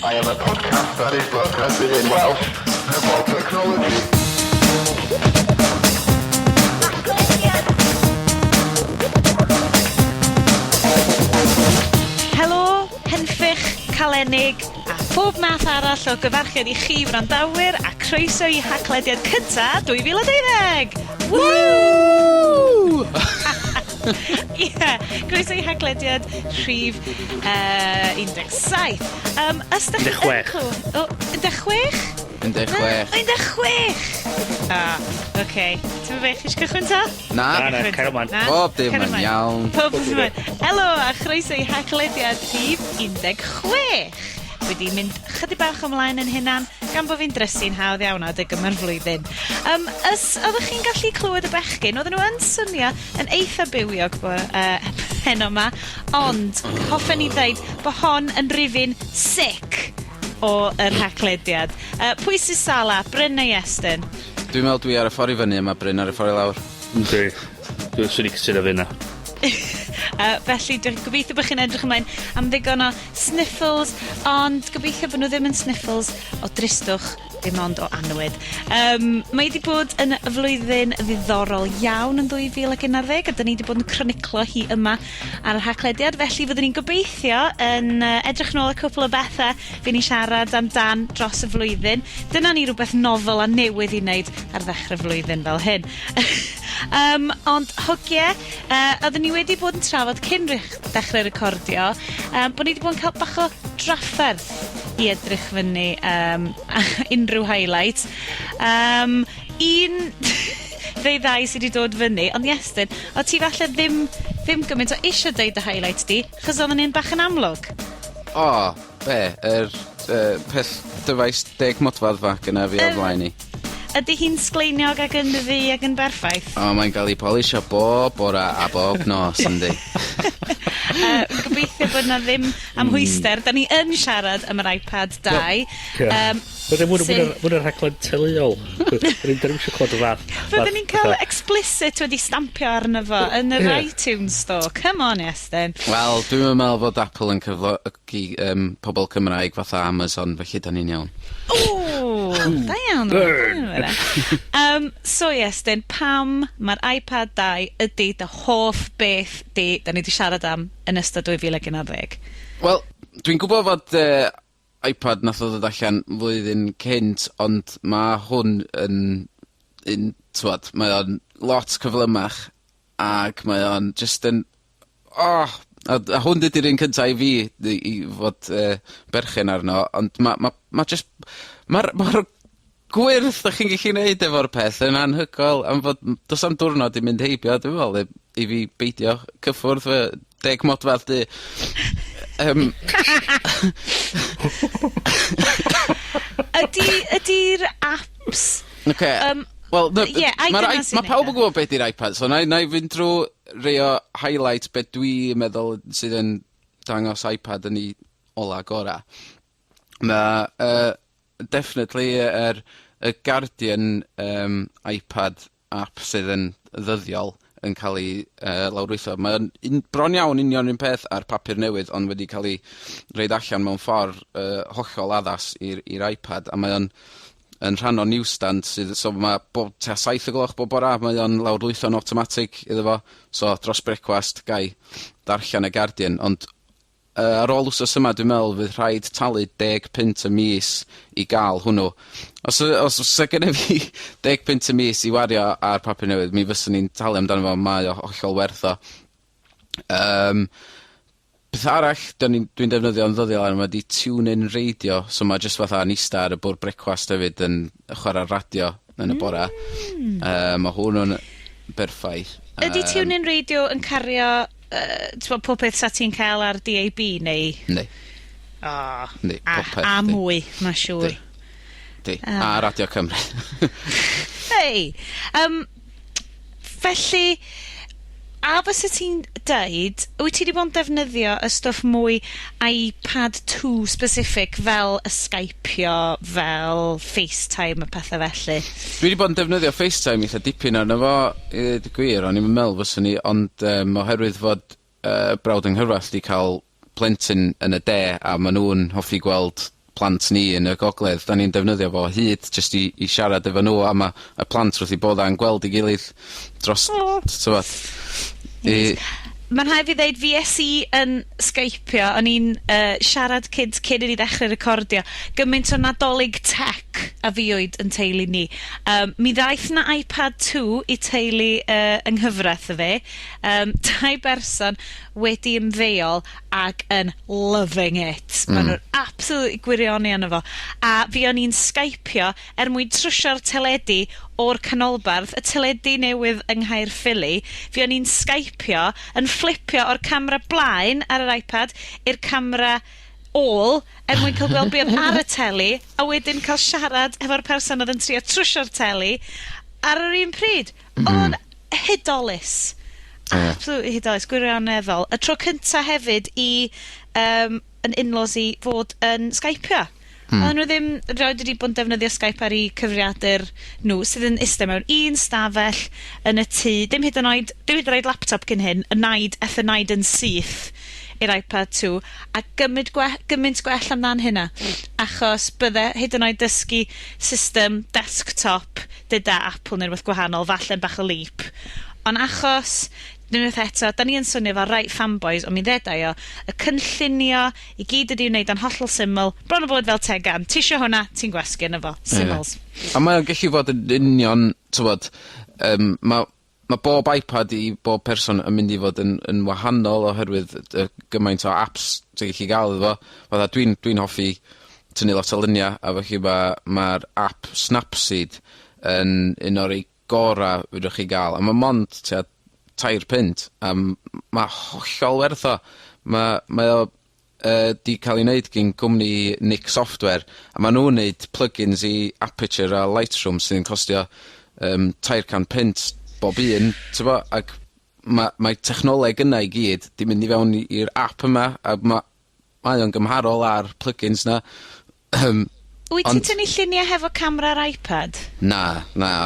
I am a podcast that is broadcasted in Welsh about technology. Helo, henffych, calenig a phob math arall o gyfarchiad i chi wrandawyr a croeso i Haclediad cynta 2012! Woo! Ie, croeso i Haclediad rhif yy 17. Yym, os 'dach chi yn clw-... O, 16? 16. Na, 16! Ah, oce. T'mo' be', chi isio cychwyn 'ta? Na. Na, na, cario mlan. Na? Bob dim Cario yn mlaen. iawn. Pob dim yn... Helo a chroeso i Haclediad rhif 16. Wedi mynd chydig bach ymlaen yn hunan, gan bo' fi'n drysu'n hawdd iawn adeg yma'r flwyddyn. Yym, ys oddech chi'n gallu clywed y bechgyn, oedden nhw yn swnio yn eitha bywiog bo- yy heno 'ma, ond hoffen ni ddeud bo' hon yn rifyn sick o yr Haclediad. Yy, pwy sy sala, Bryn neu Iestyn? Dwi'n meddwl dwi ar y ffor i fyny a ma' Bryn ar y ffor i lawr. Yndi. Dwi, swn i cytuno 'fo hynna. Yy, felly dwi'n gobeithio bo' chi'n edrych ymlaen am ddigon o sniffles, ond gobeithio bo' nw ddim yn sniffles o dristwch, dim ond o annwyd. Yym, mae 'di bod yn flwyddyn ddiddorol iawn yn 2011, a 'dyn ni 'di bod yn croniclo hi yma ar y Haclediad, felly fyddwn ni'n gobeithio yn yy edrych nôl ar cwpwl o bethe fy' ni'n siarad amdan dros y flwyddyn. Dyna ni rwbeth nofel a newydd i wneud ar ddechre flwyddyn fel hyn. Yym, ond hogie, yy, oedden ni wedi bod yn trafod cyn rech- dechre recordio, yym, bo' ni 'di bod yn ca'l bach o drafferth i edrych fyny, yym, unrhyw highlight. Yym, un neu ddau sy 'di dod fyny, ond Iestyn, o' ti falle ddim, ddim gymaint o isio deud dy highlight di, 'chos odd o'n un bach yn amlwg. O, be', yr yy peth dyfais deg modfadd 'fa gynna fi o flaen i? Ydi hi'n sgleiniog ag yn ddu ag yn berffaith? O mae'n ga'l 'i polisio bob bora a bob nos yndi? Yy, gobeithio bod 'na ddim amhwyster. 'Dan ni yn siarad am yr iPad dau. Ie. Yym, Fydde mwy na mwy na sydd- mwy na rhaglen teuluol. 'Dyn ni 'dyn ni'm isio clywed y fath... Fydden ni'n ca'l explicit wedi stampio arno fo yn yr Ie. iTunes Store. Come on Iestyn. Wel, dwi'm yn me'wl fod Apple yn cyflogi yym pobol Cymraeg fatha Amazon, felly 'dan ni'n iawn. Ww, da iawn. Burn. Da iawn fan'na. Yym, so Iestyn, pam ma'r iPad dau ydi dy hoff beth di 'dan ni 'di siarad am yn ystod 2011? Wel, dwi'n gwbod fod yy iPad nath o ddod allan flwyddyn cynt, ond ma' hwn yn un t'mod, mae o'n lot cyflymach ac mae o'n jyst yn o! A a hwn dydi'r un cynta i fi i i fod yy berchen arno, ond ma' ma' ma' jyst ma'r ma'r gwyrth 'dach chi'n gellu neud efo'r peth yn anhygoel am fod n- do's 'a'm diwrnod 'di mynd heibio dwi me'wl heb i fi beidio cyffwrdd fy deg modfadd du. Yym. Ydi ydi'r aps... Ocê. Yym. Wel dy-... Ie, ai Ma'r dyna i- sy'n ma' neud pawb e? yn gwbod be' 'di'r iPad so nai nai fynd drw rei o highlight be' dwi meddwl sydd yn dangos iPad yn 'i ola gora. Ma' yy definitely yr y Guardian yym iPad app sydd yn ddyddiol yn ca'l 'i yy lawrlwytho. Mae o'n un bron iawn union 'r un peth â'r papur newydd ond wedi ca'l 'i roid allan mewn ffor yy hollol addas i'r i'r iPad a mae o'n yn rhan o newsstand sydd, so ma' bob tua saith o gloch bob bora mae o'n lawrlwytho'n awtomatig iddo fo, so dros brecwast gai darllen y Guardian, ond yy ar ôl wsos yma dwi'n me'wl fydd rhaid talu deg punt y mis i ga'l hwnnw. Os yy os fysa gynna fi deg punt y mis i wario ar papur newydd mi fyswn i'n talu amdano fo, mae o hollol werth o. Yym. Peth arall 'dan ni'n, dwi'n defnyddio yn ddyddiol arno fo 'di TuneIn Radio, so ma' jyst fatha yn ista ar y bwr' brecwast hefyd yn chwara'r radio yn y bora. Hmm. Yy ma' hwnnw'n berffaith. Ydi Yym. TuneIn Radio yn cario yy t'mod pob peth 'sa ti'n ca'l ar DAB neu? Yndi. O. Yndi, A popeth a 'di. mwy, ma' siŵr. 'Di. 'Di. Ah. A Radio Cymru. Hei! Yym, felly, a fysa ti'n deud, wyt ti 'di bod yn defnyddio y stwff mwy iPad 2 specific fel y Skypeio, fel FaceTime a pethe felly? Dwi 'di bod yn defnyddio FaceTime eitha dipyn arno fo i ddeud y gwir, o'n i'm yn me'wl fyswn i, ond yym oherwydd fod brawd yng nghyfrath 'di ca'l plentyn yn y de a ma' nw'n hoffi gweld plant ni yn y gogledd, 'dan ni'n defnyddio fo o hyd jyst i siarad efo nw, a ma' y plant wrth 'u bodda yn gweld 'i gilydd dros, t'mod, i... Ma'n rhaid fi ddeud fues i yn Skypeio, o'n i'n siarad cynt cyn i ni ddechre recordio, gymaint o Nadolig tech a fuwyd yn teulu ni. Mi ddaeth 'na iPad 2 i teulu yng nghyfrath y fe. 2 berson wedi ymddeol ac yn loving it. Ma' nw'n absolutely gwirioni arno fo. A fuon ni'n Skypeio er mwyn trwsio'r teledu o'r canolbarth, y teledu newydd yng Nghaerffili. Fuon ni'n Skypeio yn flipio o'r camera blaen ar yr iPad i'r camera ôl er mwyn cael gweld be oedd ar y teli, a wedyn cael siarad efo'r person oedd yn trio trwsio'r teli ar yr un pryd. Oedd o'n hudolus. Absolutely hudolus, gwirioneddol. Y tro cynta hefyd i yn in-laws i fod yn Skypeio. Oedden nhw ddim rioed wedi bod yn defnyddio Skype ar eu cyfrifiadur nhw, sydd yn iste mewn un stafell yn y tŷ. Dim hyd yn oed, dim hyd yn oed laptop cyn hyn, y naid, eth y naid yn syth i'r iPad 2, a gymaint gwell amdan hynna, achos bydde hyd yn oed dysgu system desktop dyda Apple neu rhywbeth gwahanol, falle'n bach o leap. Ond achos, unwaith eto, da ni yn swnio fel right fanboys, ond mi ddedai o, y cynllunio i gyd ydi wneud yn hollol syml, bron o bod fel tegan. Ti isio hwnna, ti'n gwasgu yno fo. Symls. A mae o'n gallu fod yn union, t'mod, ma' bob iPad i bob person yn mynd i fod yn wahanol oherwydd y gymaint o apps ti'n gallu ga'l iddo fo. Fatha dwi'n hoffi tynnu lot o lunia, a felly ma'r app Snapseed yn un o'r rei gora' fedrwch chi ga'l, a ma' mond tua 3 punt, a ma' hollol werth o. Mae o 'di ca'l 'i neud gin gwmni Nik Software, a ma' nw'n neud plugins i Aperture a Lightroom sydd yn costio 300 punt bob un, t'bo', ac mae technoleg yna i gyd 'di mynd i fewn i'r app yma, a mae o'n gymharol ar plugins 'na. Wyt ti'n tynnu lluniau hefo camera'r iPad? Na,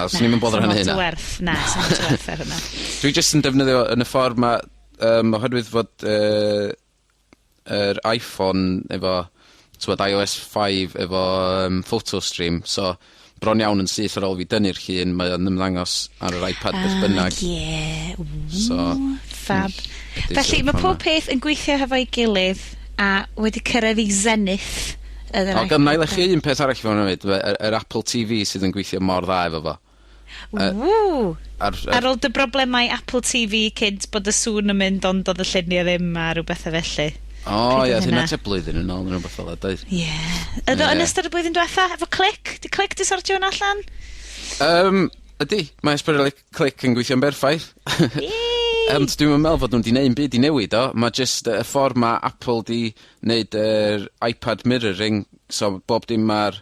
swn i'm yn boddran Sa'm lot hynna. o werth. Na, sa'm lot o werth ar hynna. Dwi jyst yn defnyddio yn y ffordd ma', oherwydd fod yr iPhone efo, t'mod, iOS 5 efo photo stream, so bron iawn yn syth ar ôl fi dynnu'r llun, mae o'n ymddangos ar yr iPad beth bynnag. Ie. So, Fab. ydi Felly, sort mae of pob hwnna. peth yn gweithio hefo'i gilydd a wedi cyrraedd i zenith yn yr O, gan iPad. na i chi un peth arall fewn hefyd, yr Apple TV sydd yn gweithio mor dda efo fo. Ww! Ar, Ar ôl dy broblemau Apple TV cynt bod y sŵn yn mynd ond oedd y lluniau ddim a rhywbeth felly. O, Pryd ie, oedd hynna hynna? tua blwyddyn yn ôl neu rhywbeth fel 'a, doedd? Ie. Ydo, yn ystod y blwyddyn diwetha, efo Clic? Di Clic di sortio hwnna allan? Ydy, mae Esbyrlu Clic yn gweithio'n berffaith. Yay! Ond dwi'm yn meddwl fod nhw 'di neud 'im byd i newid o. Ma' jyst y ffordd ma' Apple 'di neud yr iPad mirroring, so bob dim ma'r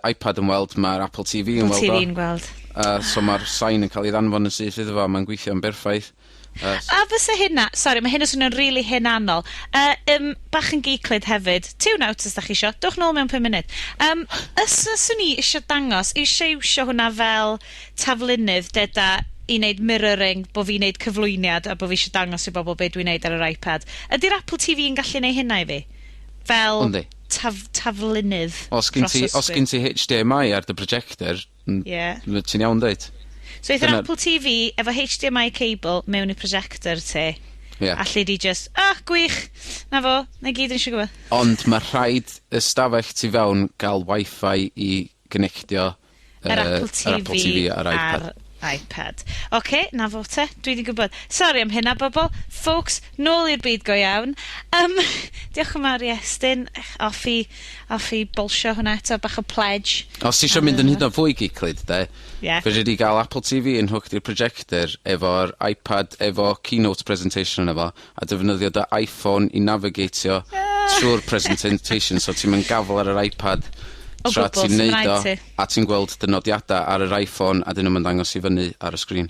iPad yn weld, ma'r Apple TV yn Apple weld o. TV yn gweld. So ma'r sain yn cael ei ddanfon yn syth iddo fo, a mae'n gweithio'n berffaith. A fysa hynna, sori, mae hyn yn swnio'n rili hunanol. Bach yn geeklyd hefyd. Tune out os da chi isio. Dewch nôl mewn 5 munud. Os fyswn i isio dangos, eisiau iwsio hwnna fel taflunydd, deda i wneud mirroring, bo fi'n neud cyflwyniad a bo fi eisiau dangos i bobl be dwi'n neud ar yr iPad. Ydy'r Apple TV yn gallu neud hynna i fi? Fel Yndi. Taflunydd Os gyn ti, dros y os gyn ti HDMI ar dy projector, ti'n iawn deud. So eith yr Apple TV efo HDMI cable mewn i projector ti. Ie. Allu di just, ah, gwych, na fo, na gyd yn eisiau gwybod. Ond mae rhaid y stafell tu fewn gael Wi-Fi i gynectio yr Apple TV, yr Apple TV a'r iPad. Ar iPad. Oce, na fo te, dwi 'di gwybod. Sori am hynna, bobl. Folks, nôl i'r byd go iawn. Diolch yn fawr i Estyn. Off i bolsio hwnna eto, bach o pledge. Os ti eisiau mynd yn hyd yn oed fwy geeklyd, de, fedri di gael Apple TV yn hooked i'r projector efo'r iPad efo Keynote presentation yna fo, a defnyddio dy iPhone i navigatio trwy'r presentation, so ti'n mynd gafel ar yr iPad O tra gwbl, ti'n sdim neud raid o, ti. a ti'n gweld dy nodiada ar yr iPhone a dyn nhw'n dangos i fyny ar y sgrin.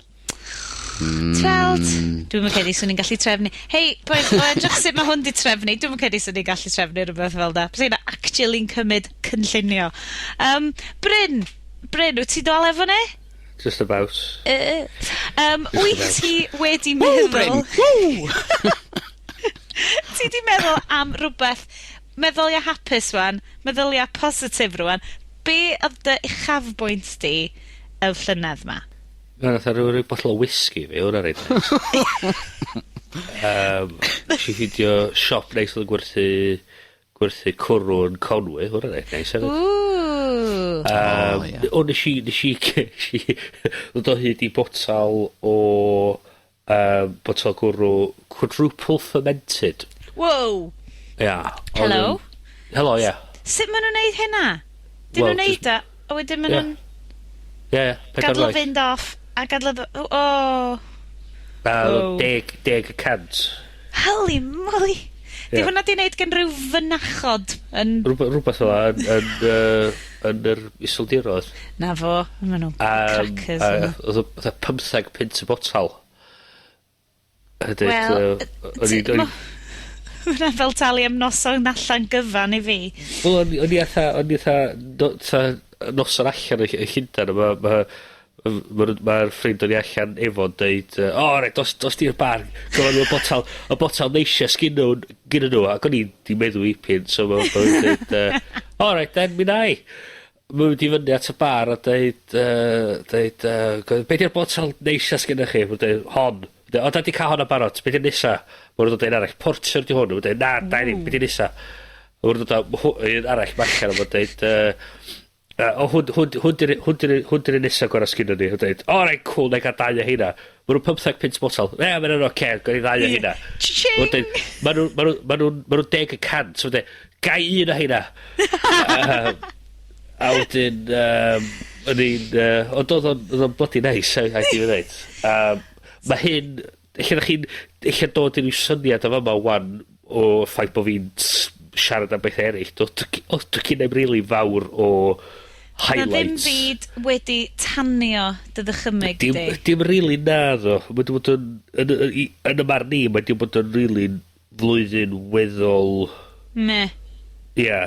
Tweld, dwi'm yn credu swn i'n gallu trefnu. Hei, boys, o edrych sut mae hwn 'di trefnu, dwi'm yn credu swn i'n gallu trefnu rhywbeth fel 'na. Bysa hynna actually'n cymryd cynllunio. Bryn, Bryn, wyt ti dal efo ni? Just about. Wyt ti wedi meddwl... Bryn! Woo! Ti 'di meddwl am rwbeth, meddylia hapus rŵan, meddylia positif rŵan, be' odd dy uchafbwynt di y llynedd 'ma? Ma' fatha ryw ryw botol o whisky fi, hwnna reit neis. Nesh i ffindio siop neis odd yn gwerthu gwerthu cwrw yn Conwy, hwnna reit neis hefyd. Ww. Yym O, ie. o nesh i nesh i nesh i ddod o hyd i botal o yym botal gwrw quadruple fermented. Wow. Ia. Oedd Helo? yn- Helo, ia. Sut ma' nw'n neud hynna? 'Dyn Wel, nw'n neud jyst- o, a wedyn ma' Ie. nw'n Ie, ie, pedair gadl o waith. fynd off, a gadl o fy- o! A oedd o'n Wow. 10%. Holy moly! 'Di Ie. hwnna 'di neud gen ryw fynachod yn... Rwbeth fel 'a yn yn yy yn yr Iseldiroedd. Na fo, ma' nw'n crackers A yna. odd o fatha pymtheg punt y botal. A deud Wel, o'n i o'n i Hwnna fel talu am noson allan gyfan i fi. Wel o'n i o'n i atha o'n i atha no- 'tha noson allan yn Ll- Llundan a ma' ma' ma'r ma'r ffrind o'n i allan efo'n deud yy o reit dos dos di'r bar gyda nhw y botal y botal neisia sgyn nhw gynno nhw ac o'n i 'di meddwl ipyn so ma' ma' nhw'n deud yy o reit then mi wnai. Ma' mynd i fyny at y bar a deud yy deud yy be' 'di'r botal neisia sgennych chi? Ma'n deud hon. Deud, o da 'di ca'l honna barod, be' 'di'r nesa? Ma' nw'n dod un arall, porter 'di hwn, ma' deud na, da ni, be' 'di nesa? Ma' nw'n dod â un arall ma' allan a ma'n deud yy yy o hwn hwn hwn 'di'r hwn 'di'r hwn 'di'r un nesa gora sgennon ni. Ma'n deud o reit cŵl 'nai ga'l dau o heina. Ma' nw pymtheg punt botal. Ie ma' wnna'n ocê, gawn ni ddau o heina. Cha-ching! Ma'n deud ma' nw ma' nw ma' nw'n ma' nw 10%, so ma'n deud gai un o heina. A wedyn yym o'n i'n yy ond odd o'n odd o'n blydi neis rhaid i fi ddeud. Ma' hyn, ella 'dach chi'n ella dod i ryw syniad o fama 'wan o ffaith bo' fi'n siarad am bethe eryll, do- o do's gennai'm rili fawr o Na ddim highlights. byd wedi tanio dy ddychymyg Dim di. dim rili naddo. Ma' 'di bod yn yn y i yn y marn i mae 'di bod yn rili flwyddyn weddol... Meh. Ia.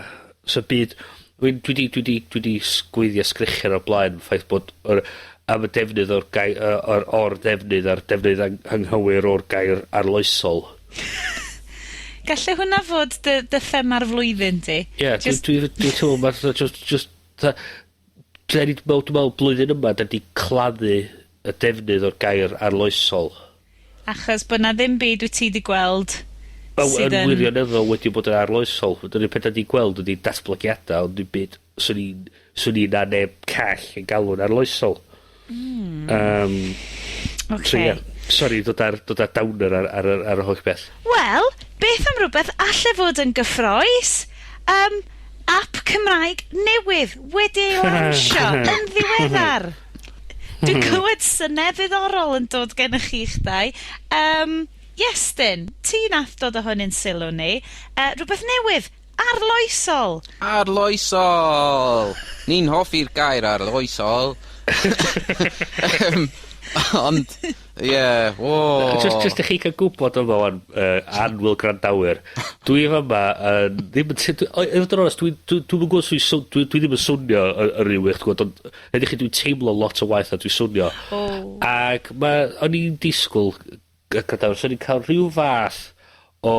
So byd wi'n dwi 'di dwi 'di dwi 'di sgwyddi a sgrechian o'r blaen ffaith bod yr am y defnydd o'r gai- yy o'r or defnydd a'r defnydd anghywir o'r gair arloesol. Galle hwnna fod dy dy thema'r flwyddyn di. Ie, dwi Just dwi dwi teimlo ma' fatha jyst jyst 'tha 'dan ni me'wl dwi me'wl blwyddyn yma 'dan 'di claddu y defnydd o'r gair arloesol. Achos bo' 'na ddim byd wyt ti 'di gweld Wel, sydd yn yn... wirioneddol wedi bod yn arloesol. Dyna'r peth 'dan ni gweld ydi datblygiada ond dim byd swn i'n swn i na neb call yn galw'n arloesol. So Ocê. ie, sori dod ar dod ar downer ar ar yr ar y holl beth. Wel, beth am rwbeth alle fod yn gyffrous? Um, app Cymraeg newydd wedi ei lansio yn ddiweddar. Dwi'n clywed syne ddiddorol yn dod gennych chi'ch dau. Iestyn, ti nath dod o hwn i'n sylw ni. Rhywbeth newydd, arloesol. Arloesol! Ni'n hoffi'r gair arloesol. Ond, ie, wo. Just, just i chi cael gwybod yma wan, annwyl grandawyr, dwi fyma yn ddim yn o, i fod yn onest, dwi'n dwi, dwi gwybod swn dwi, dwi ddim yn swnio yr un wych, dwi'n gwybod, ond edrych chi dwi'n teimlo lot o waith a dwi'n swnio. Oh. Ac ma, o'n i'n disgwyl, grandawyr, so o'n i'n cael rhyw fath o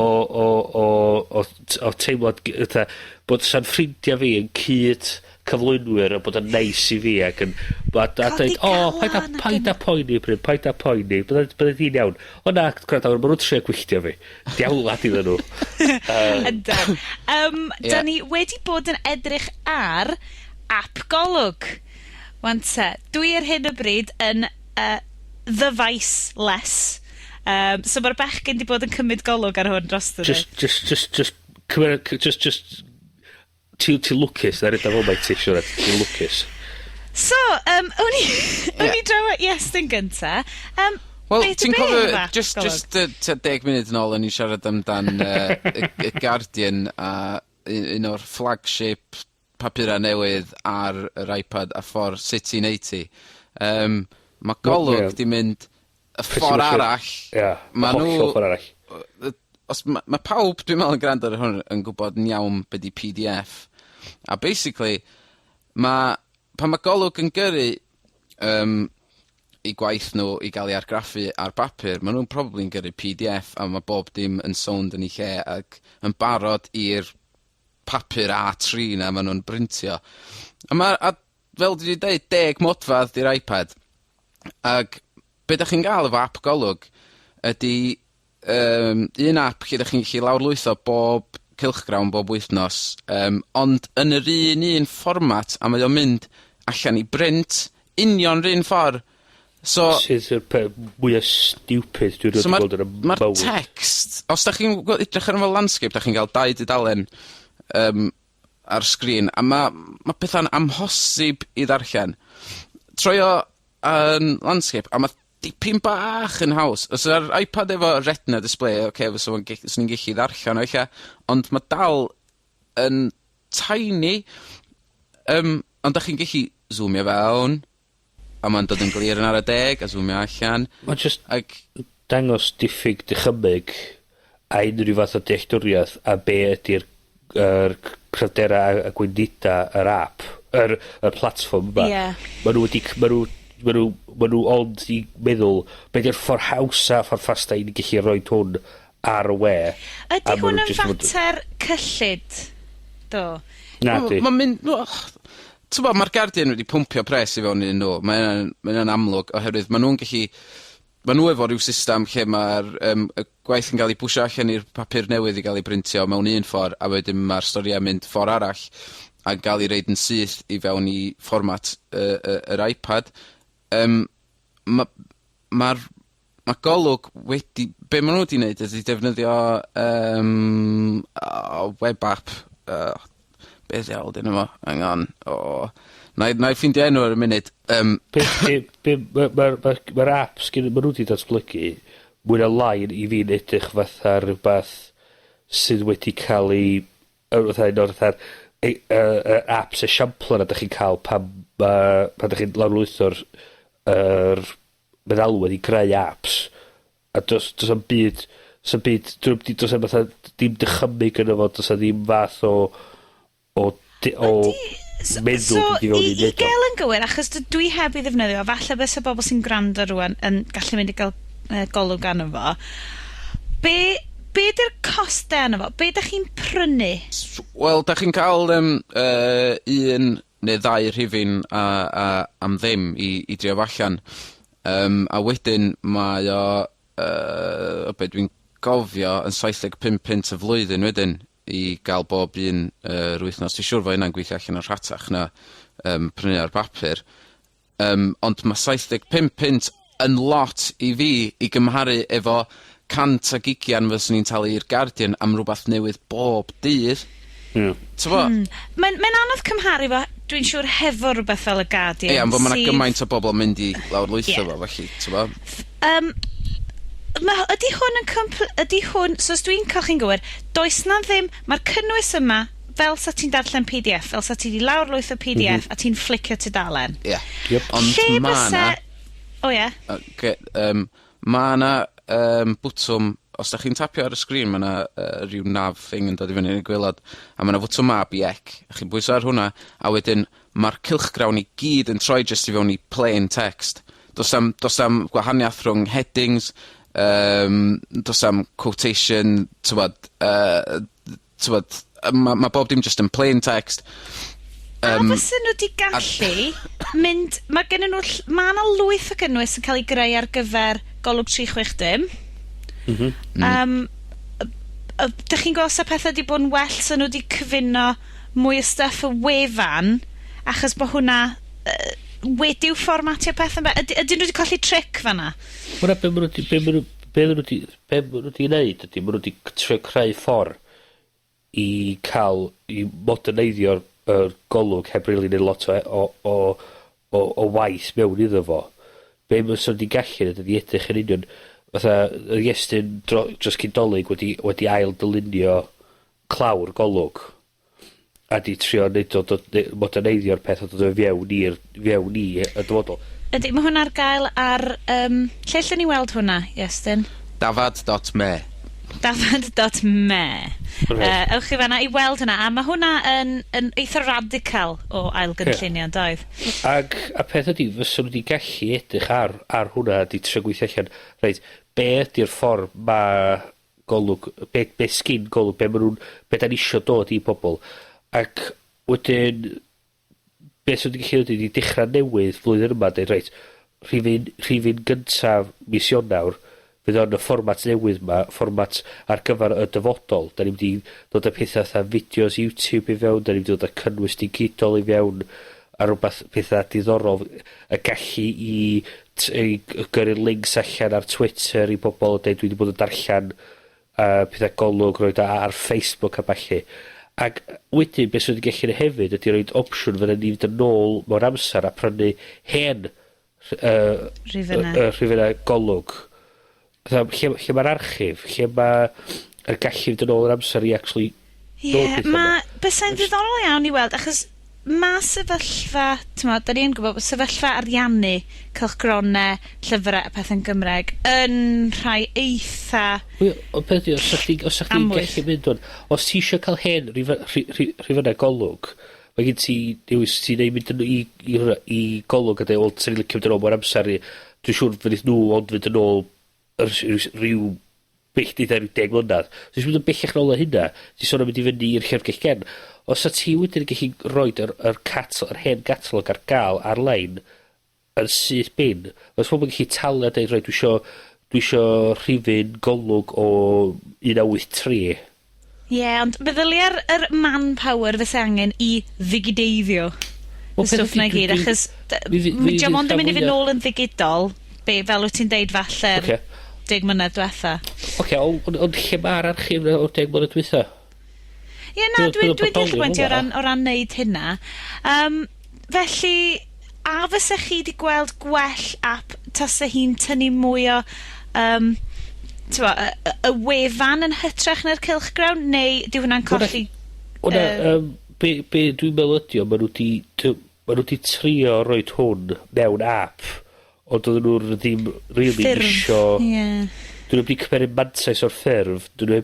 teimlad, fatha, bod sa'n ffrindiau fi yn cyd cyflwynwyr a bod yn neis i fi ac yn a Codi deud, o, paid â calon ac paid â poeni, Bryn, paid â poeni, bydde di'n iawn. O na, gwrandawyr, ma' nhw'n trio gwylltio fi. Diawlad iddyn nhw. Yndan. Ie. Da ni wedi bod yn edrych ar app Golwg. Wan te, dwi ar hyn o bryd yn ddyfais-less. So ma'r bechgyn 'di bod yn cymryd golwg ar hwn drosto fi. Just, cymer, just, ti lwcus, na rhaid fel mae ti, siwr, ti'n lwcus. So, o'n i draw at Iestyn gynta. Wel, be' 'di ti'n be' cofio, efo app just, Golwg? just tua 10 munud yn ôl o'n i'n siarad amdan y Guardian a un o'r flagship papura newydd ar yr iPad a ffordd sut i neud ti. Ma' Golwg 'di mynd y Pretty ffor much arall. Ie, Ma' hollol nhw ffor arall. Os ma' pawb dwi'n meddwl yn gwrando ar hwn yn gwbod yn iawn be' 'di PDF. A basically, ma' pan ma' Golwg yn gyrru 'u gwaith nhw i ga'l 'i argraffu ar bapur, ma' nw'n probably'n gyrru Pee Dee Eff a ma' bob dim yn sownd yn 'i lle ac yn barod i'r papur A tri 'na ma' nw'n brintio. A ma' a fel dwi 'di deud, deg modfadd 'di'r iPad, ag be' 'dach chi'n ga'l efo ap Golwg ydi un ap lle 'dach chi'n gallu lawrlwytho bob cylchgrawn bob wythnos, ond yn yr un fformat, a mae o'n mynd allan i brint union 'r un ffor. So... Sydd y pe- mwya stupid dwi erioed 'di gweld yn 'ym ma'r mywyd. text, os 'dach chi'n edrych arno fo landscape 'dach chi'n ga'l dau dudalen ar sgrin, a ma' petha'n amhosib i ddarllen. Troi o yn landscape, a ma' dipyn bach yn haws. Os y'r iPad efo Retina display, ocê fysa fo'n 'swn i'n gellu ddarllen o ella, ond ma' dal yn tiny. Ond 'dach chi'n gellu zoomio fewn, a ma'n dod yn glir yn ara deg, a zoomio allan. Ma' jyst Ag dangos diffyg dychymyg a unrhyw fath o dealltwriaeth a be' ydi'r yr cryfdera a gwendida yr ap, yr platfform yma. Ie. Ma' nw wedi ma' nw ma' nw ma' nw ond 'di meddwl be' 'di'r ffor hawsa, ffor ffasta i ni gellu roid hwn ar y we. Ydy A ma' hwn nw yn jyst fod- fater cyllid, do? Nadi. Ma'n mynd, t'mo' ma'r Guardian wedi pwmpio pres i fewn iddyn nw, mae o'n amlwg, oherwydd ma' nw'n gellu, ma' nw efo ryw system lle ma'r y gwaith yn ga'l 'i bwsio allan i'r papur newydd i ga'l 'i brintio mewn un ffor, a wedyn ma'r storïau'n mynd ffor arall a ga'l 'i roid yn syth i fewn i fformat yr iPad. Ma' Golwg wedi, be' ma' nw wedi neud ydi defnyddio o, web app, be' ddiawl 'di enw fo? Hang on, o, 'nai ffindio enw ar y munud. Be' be' be' ma' ma'r ma'r ma'r app sgyn, ma' nw 'di datblygu mwy na lai i fi'n edrych fatha rwbath sydd wedi ca'l 'i, fatha un o'r fatha'r y apps esiampl yna 'dach chi'n ca'l pan ma', pan 'dach chi'n lawrlwytho'r yr meddalwedd i greu apps, a do's 'na'm byd, do's na'm byd, dwn i'm 'di, do's na'm fatha dim dychymyg yno fo, do's 'na ddim fath o, o o Ydi, meddwl so mynd i fewn i i neud o. gael yn gywir, achos dwi heb i ddefnyddio, falle bysa bobl sy'n gwrando rŵan yn gallu mynd i gael golwg arno fo. Be 'di'r coste arno fo? Be 'dach chi'n prynu? Wel, 'dach chi'n cael un neu ddau rhifyn a am ddim i drio fo allan. A wedyn mae o be' dwi'n gofio, yn 75 punt y flwyddyn wedyn i ga'l bob un yr wythnos. Dwi'n siŵr fo hynna'n gweithio allan yn rhatach na prynu ar bapur. Ond ma' 75 punt yn lot i fi i gymharu efo cant ag ugian fyswn i'n talu i'r Guardian am rwbath newydd bob dydd. T'bo? Mae'n anodd cymharu fo, dwi'n siŵr, hefo rhywbeth fel y Guardian. Ie, ond bo' ma' 'na sydd gymaint o bobl yn mynd i lawrlwytho fo, felly, t'bo? Ma', ydy hwn yn compl-, ydy hwn, so os dwi'n cael chi'n gywir, does na ddim, mae'r cynnwys yma, fel sa ti'n darllen PDF, fel sa ti 'di lawrlwytho PDF a ti'n flicio tudalen. Ie. Yep. Ond Lle ma' byse 'na O, ie. Ocê, ma' 'na bwtwm, os 'dach chi'n tapio ar y sgrin, ma' 'na ryw nav thing yn dod i fyny yn y gwaelod, a ma' 'na fwtwm A, B, C. A chi'n pwyso ar hwnna, a wedyn ma'r cylchgrawn i gyd yn troi jyst i fewn i plain text. Do's 'am gwahaniath rhwng headings, do's 'am quotation, t'mod, ma' bob dim jyst yn plain text. A fysen nhw 'di gallu mynd, ma' gennyn nhw ma' 'na lwyth o gynnwys yn cael ei greu ar gyfer Golwg 360. Dych chi'n gweld sa pethau 'di bod yn well sa nhw 'di cyfuno mwy o stuff y wefan, achos bo' hwnna wedi'w fformatio pethau yma? Ydyn nhw 'di colli trick fan'na? Hwnna be' ma' nhw 'di, be' ma' nhw, be' ma' nhw 'di, be' ma' nhw 'di neud ydi, ma' nhw 'di trio creu ffor i ca'l, i moderneiddio'r yr Golwg heb rili neud lot o waith mewn iddo fo. Be' ma' swn i gallu neud ydi edrych yn union fatha yr Iestyn dros cyn Dolig wedi ail dylunio clawr Golwg a di trio neud o dod, ne-, moderneiddio'r peth a dod o fewn i'r, fewn i y dyfodol. Ydy, mae hwnna ar gael ar, lle allen ni weld hwnna, Iestyn? Dafad dot me. Dafad.me. Ewch i fanna i weld hwnna, a mae hwnna yn eitha radical o ailgynllunio, yeah. Doedd? Ag, a peth ydi, fyswn nhw wedi gallu edrych ar hwnna, di trio gweithio allan, reit, be ydi'r ffordd ma' Golwg, be sgin Golwg, be ma' nhw'n, be da ni isio dod i pobol. Ac wedyn, be sydd wedi gallu neud ydi dechra newydd flwyddyn yma, deud reit, rhifyn gyntaf mis Ionawr, fydd o'n y fformat newydd 'ma, fformat ar gyfer y dyfodol. 'Dan ni mynd i dod â petha fatha fideos YouTube i fewn, 'dan ni mynd i dod â cynnwys digidol i fewn, a rwbath, petha diddorol, y gallu i i gyrru links allan ar Twitter i bobol a deud dwi 'di bod yn darllan petha Golwg, roid o ar Facebook a ballu. Ag wedyn be' swn i 'di gellu neud hefyd ydi roid opsiwn fydden ni fynd yn ôl mewn amser a prynu hen Rhifynnau. Y rhifynnau Golwg. Fatha, lle ma'r archif? Lle ma' y gallu fynd yn ôl yr amser i actually Ie, yeah, ma', bysai'n ddiddorol iawn i weld, achos ma' sefyllfa, t'mod, 'dan ni yn gwbod bod sefyllfa ariannu cylchgrone, llyfre a pethe'n Gymreg yn rhai eitha Wel, ond peth ydi, os 'sach chdi, os 'sach chdi'n amwys. gallu mynd o'n, os ti isio cael hen rhifynnau Golwg, mae gen ti dewis, ti'n neud mynd yn i hwnna, i Golwg a deud, wel, 'swn i'n licio mynd yn ôl mewn amser i, dwi'n siŵr fydd nhw ond fynd yn ôl yr ryw bell di ryw 10 mlynedd. So mynd yn bellach nôl o hynna, ti sôn am mynd i fyny i'r llyfrgell gen. Os sa ti wedyn yn gallu roid yr hen catalog ar gael ar-lein yn syth bin, os pobl yn gallu talu a deud, reit, dwi isio rhifyn Golwg o 1983. Ie, yeah, ond meddylia'r yr manpower fysa angen i ddigideiddio Wel, y peth stwff ydi, 'na i gyd, achos mi dio fydd mond yn rhan mynd i fynd fwya- nôl yn ddigidol, be, fel wyt ti'n deud falle, 10 mlynedd diwetha. Oce, ond lle ma'r archif 'na o'r 10 mlynedd dwytha? Ie, na, Bydd o'n dwi'n deall y bodoli bwynt i o rywle. ran neud hynna. Felly, a fysa chi 'di gweld gwell app tasa hi'n tynnu mwy o t'mo', y wefan yn hytrach na'r cylchgrawn, neu 'di hwnna'n colli Hwnna, be dwi'n meddwl ydi o, ma' nhw 'di trio roid hwn mewn app, ond oedden nhw ddim really ffurf? isio. Dyn nhw wedi cymeryd mantais o'r ffurf, dyn nhw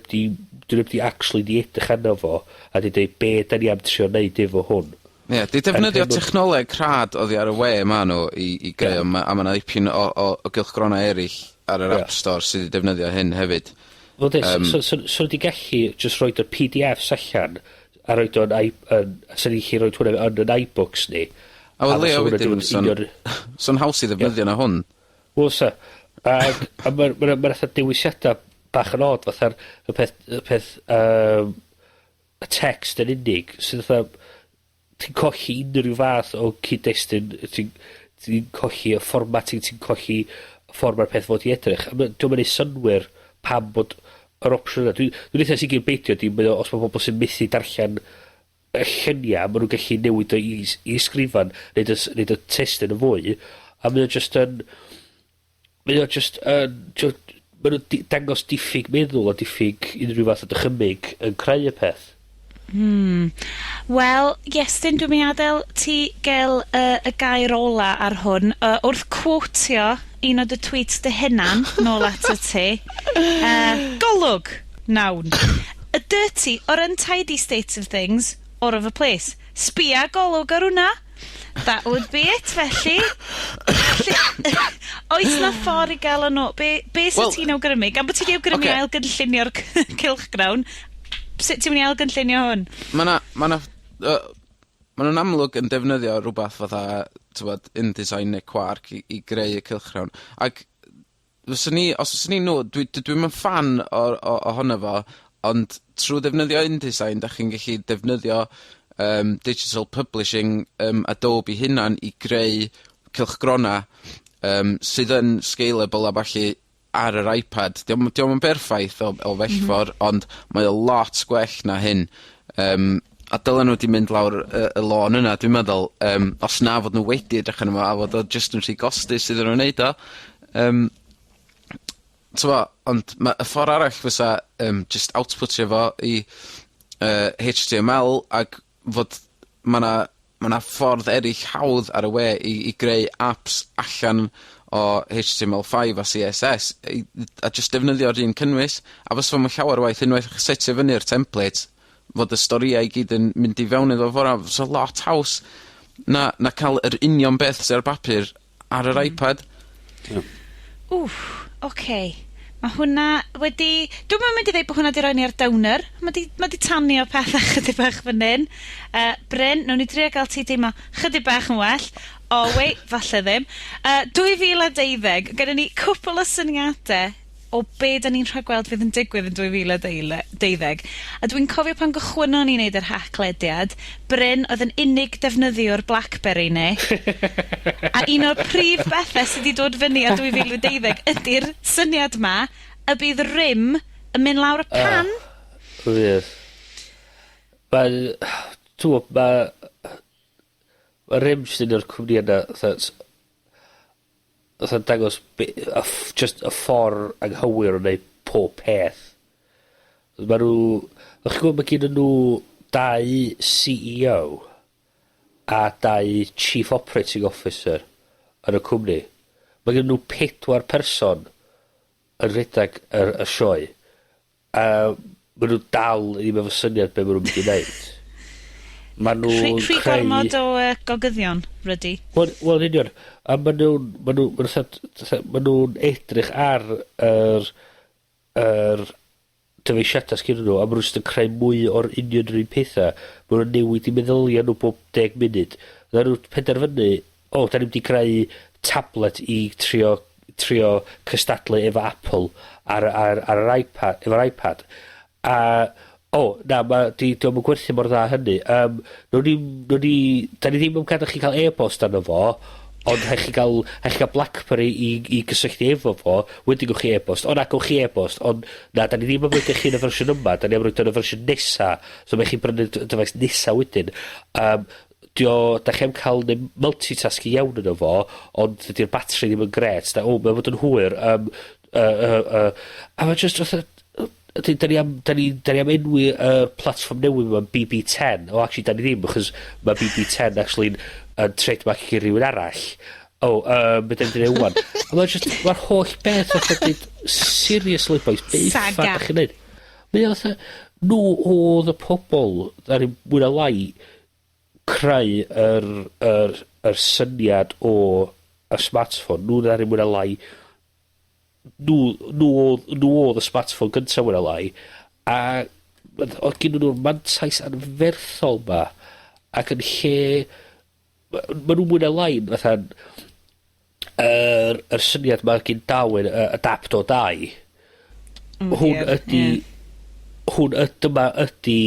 wedi actually di edrych arno fo, a di dweud be da ni am trio neud efo hwn. Ie, di defnyddio Yn technoleg rhad oddi ar y we ma' nw i greu o, a ma' 'na ddipyn o gylchgronau eraill ar yr App Store sydd 'di defnyddio hyn hefyd. Wel de, so wedi gallu just roid y PDFs allan, a roid o'n i, yn, sa ni'n gallu roid hwnna yn yn iBooks ni. A wel fysa Leo hwnna wedyn, 'di bod so'n haws i ddefnyddio na hwn. Wel sa. Ag, a ma fatha dewisiada bach yn od, fatha'r y peth, y text yn unig, sydd fatha, ti'n colli unrhyw fath o cyd-destun, ti'n colli y formatting, ti'n colli y ffordd mae'r peth fod i edrych. A dio'm yn neud synnwyr pam bod yr opsiwn yna. Dwi'n eitha sicr beidio di, mae o, os mae pobl sy'n methu darllen y llunia, ma' nhw'n gallu newid o i sgrifan, neud y testun yn fwy, a mae o just yn, ma' nhw'n dangos diffyg meddwl a diffyg unrhyw fath o dychymyg yn creu y peth. Wel, Iestyn, dwi'n mynd i adael ti gael y gair ola ar hwn. Wrth quotio un o dy tweets dy hunan nôl ato ti. Golwg, noun. A dirty or untidy state of things or of a place. Sbia Golwg ar hwnna. That would be it, felly. Oes na ffordd i gael o nôl? Be sydd Wel, ti'n awgrymu? Gan bod ti wedi awgrymu ailgynllunio'r cylchgrawn, sut ti'n mynd i ailgynllunio hwn? Ma' nhw'n amlwg yn defnyddio rhywbeth fatha, t'mod, InDesign neu Quark i greu y cylchgrawn. Ac fyswn i, os fyswn i nhw, dwi'm yn ffan ohono fo, ond trwy ddefnyddio InDesign, dach chi'n gallu defnyddio digital publishing Adobe hunan i greu cylchgrona sydd yn scalable a ballu ar yr iPad. Dio'm yn berffaith o bell ffordd, ond mae o lot gwell na hyn. A dylen nhw 'di mynd lawr y lôn yna, dwi'n meddwl, os na fod nhw wedi edrych arno fo a fod o jyst yn rhy gostus iddyn nhw neud o. T'mo', ond ma' y ffor arall fysa just outputio fo i HTML ag fod ma' 'na ffordd erill hawdd ar y we i greu apps allan o HTML5 a CSS i, a jyst defnyddio'r un cynnwys, a fysa fo'm yn llawer waeth unwaith i chi setio fyny'r template fod y storïau i gyd yn mynd i fewn iddo fo fysa lot haws na ca'l yr union beth sy ar bapur ar yr iPad. Ie. Wff, oce. Ma' hwnna wedi... Dwi'm yn mynd i ddeud bod hwnna 'di roi ni ar downer. Ma' 'di, ma' 'di tanio pethe chydig bach fan 'yn. Bryn, nawn ni drio ga'l ti deimlo chydig bach yn well. O, wait, falle ddim. 2012, gyda ni cwpl o syniade o be' 'dan ni'n rhagweld fydd yn digwydd yn 2012. A dwi'n cofio pan gychwynnon ni neud yr Haclediad, Bryn oedd yn unig defnyddiwr BlackBerry ni. A un o'r prif bethe sy 'di dod fyny ar 2012 ydi'r syniad 'ma y bydd RIM yn mynd lawr y pan. Oh, fydd. Mae'n, t'mo', ma' RIM jyst un o'r cwmnïa 'na fatha fatha dangos be' y jyst y ffor anghywir o neud pob peth. Ma' nw, o'ch chi'n gwbod ma' gennyn nw dau CEO a dau Chief Operating Officer yn y cwmni. Ma' gennyn nw pedwar person yn rhedag y sioe, a ma' nw dal ddim efo syniad be' ma' nw'n mynd i neud. Ma' nw'n Rhy, rhy creu... gormod o gogyddion, rydi. Wel, yn union. A ma' nw'n, ma' nw, ma' nw fatha, ma' nw'n edrych ar yr dyfeisiada sgennyn nw, a ma' nw jyst yn creu mwy o'r union yr un petha. Ma' nw'n newid 'u meddylia nw bob 10 munud. Ma' nw penderfynu, o, 'dan ni mynd i creu tablet i trio cystadlu efo Apple ar yr iPad, efo'r iPad. A, o, na, ma' 'di, dio'm yn gwerthu mor dda hynny. Nawn ni, 'dan ni ddim yn gadal chi ca'l e-bost arno fo, ond rhaid chi ga'l BlackBerry i gysylltu efo fo, wedyn gewch chi e-bost. O na, gewch chi e-bost, ond na, 'dan ni ddim am roid i chi yn y fersiwn yma, 'dan ni am roid o yn y fersiwn nesa, so ma' chi brynu dyfais nesa wedyn. Dio, da chi am ca'l neud multitasking iawn yno fo, ond dydi'r batri ddim yn grêt, da, o, mae'n fod yn hwyr, a ma' jyst fatha, ydy, da ni am enwi y platfform newydd yma BB10. O, actually, da ni ddim, achos ma' BB10 actually yn trademark i rywun arall. O, be' 'dan ni 'di neud ŵan? A ma' just, ma'r holl beth fatha deud, seriously boys, be' Saga. uffar 'dach chi'n neud? Mae o fatha, nw o'dd y pobol, ddaru mwy na lai creu yr syniad o y smartphone. Nw ddaru mwy na lai, nw o'dd y smartphone gynta mwy na lai, a o'dd gennyn nw'r mantais anferthol 'ma, ac yn lle, ma' nw mwy na lai fatha, yr syniad 'ma gin Darwin, adapt or die. Hwn ydi, hwn dyma ydi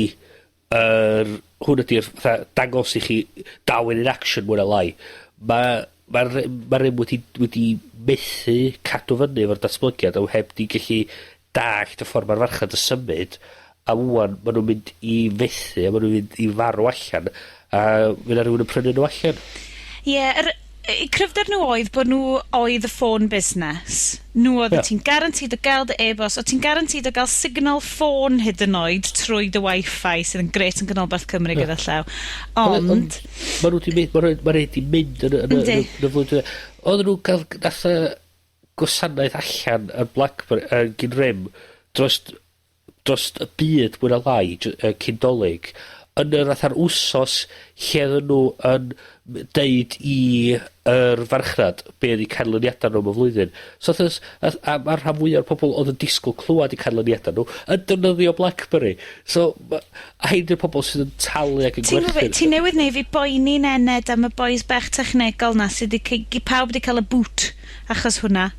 yr, hwn ydi'r fatha dangos i chi Darwin in action mwy na lai. Ma' RIM wedi methu cadw fyny efo'r datblygiad a heb 'di gellu dallt y ffor ma'r farchnad yn symud, a ŵan ma' nw'n mynd i fethu a ma' nw'n mynd i farw allan, a fy' 'na rywun yn prynu nw allan. Ie, yr cryfder nhw oedd bod nhw oedd y ffôn busnes. Nhw oedd ti'n guaranteed o gael dy e-bost, o ti'n guaranteed o gael signal ffôn hyd yn oed trwy dy Wi-Fi, sydd yn grêt yn ganolbarth Cymru gyda llaw. Ond Ond ma' nhw 'di mynd, ma' nhw 'di mynd yn y flwyddyn diwetha. Oedden nhw gael, nath y gwasanaeth allan yn BlackBerry, yn gyn RIM, dros y byd mwy na lai, cyn Dolig, yn yr fatha'r wsos lle oedden nhw yn deud i yr farchnad be' oedd 'u canlyniada nw am y flwyddyn. So wrth gwrs, a ma'r rhan fwya o'r pobol oedd yn disgwyl clywad 'u canlyniada nw yn defnyddio BlackBerry. So, a hein 'di'r pobol sydd yn talu ac yn Ti'n gwbod be', gwerthu'r ti newydd neu' fi boeni'n ened am y bois bach technegol 'na sydd 'di pawb 'di cael y boot achos hwnna.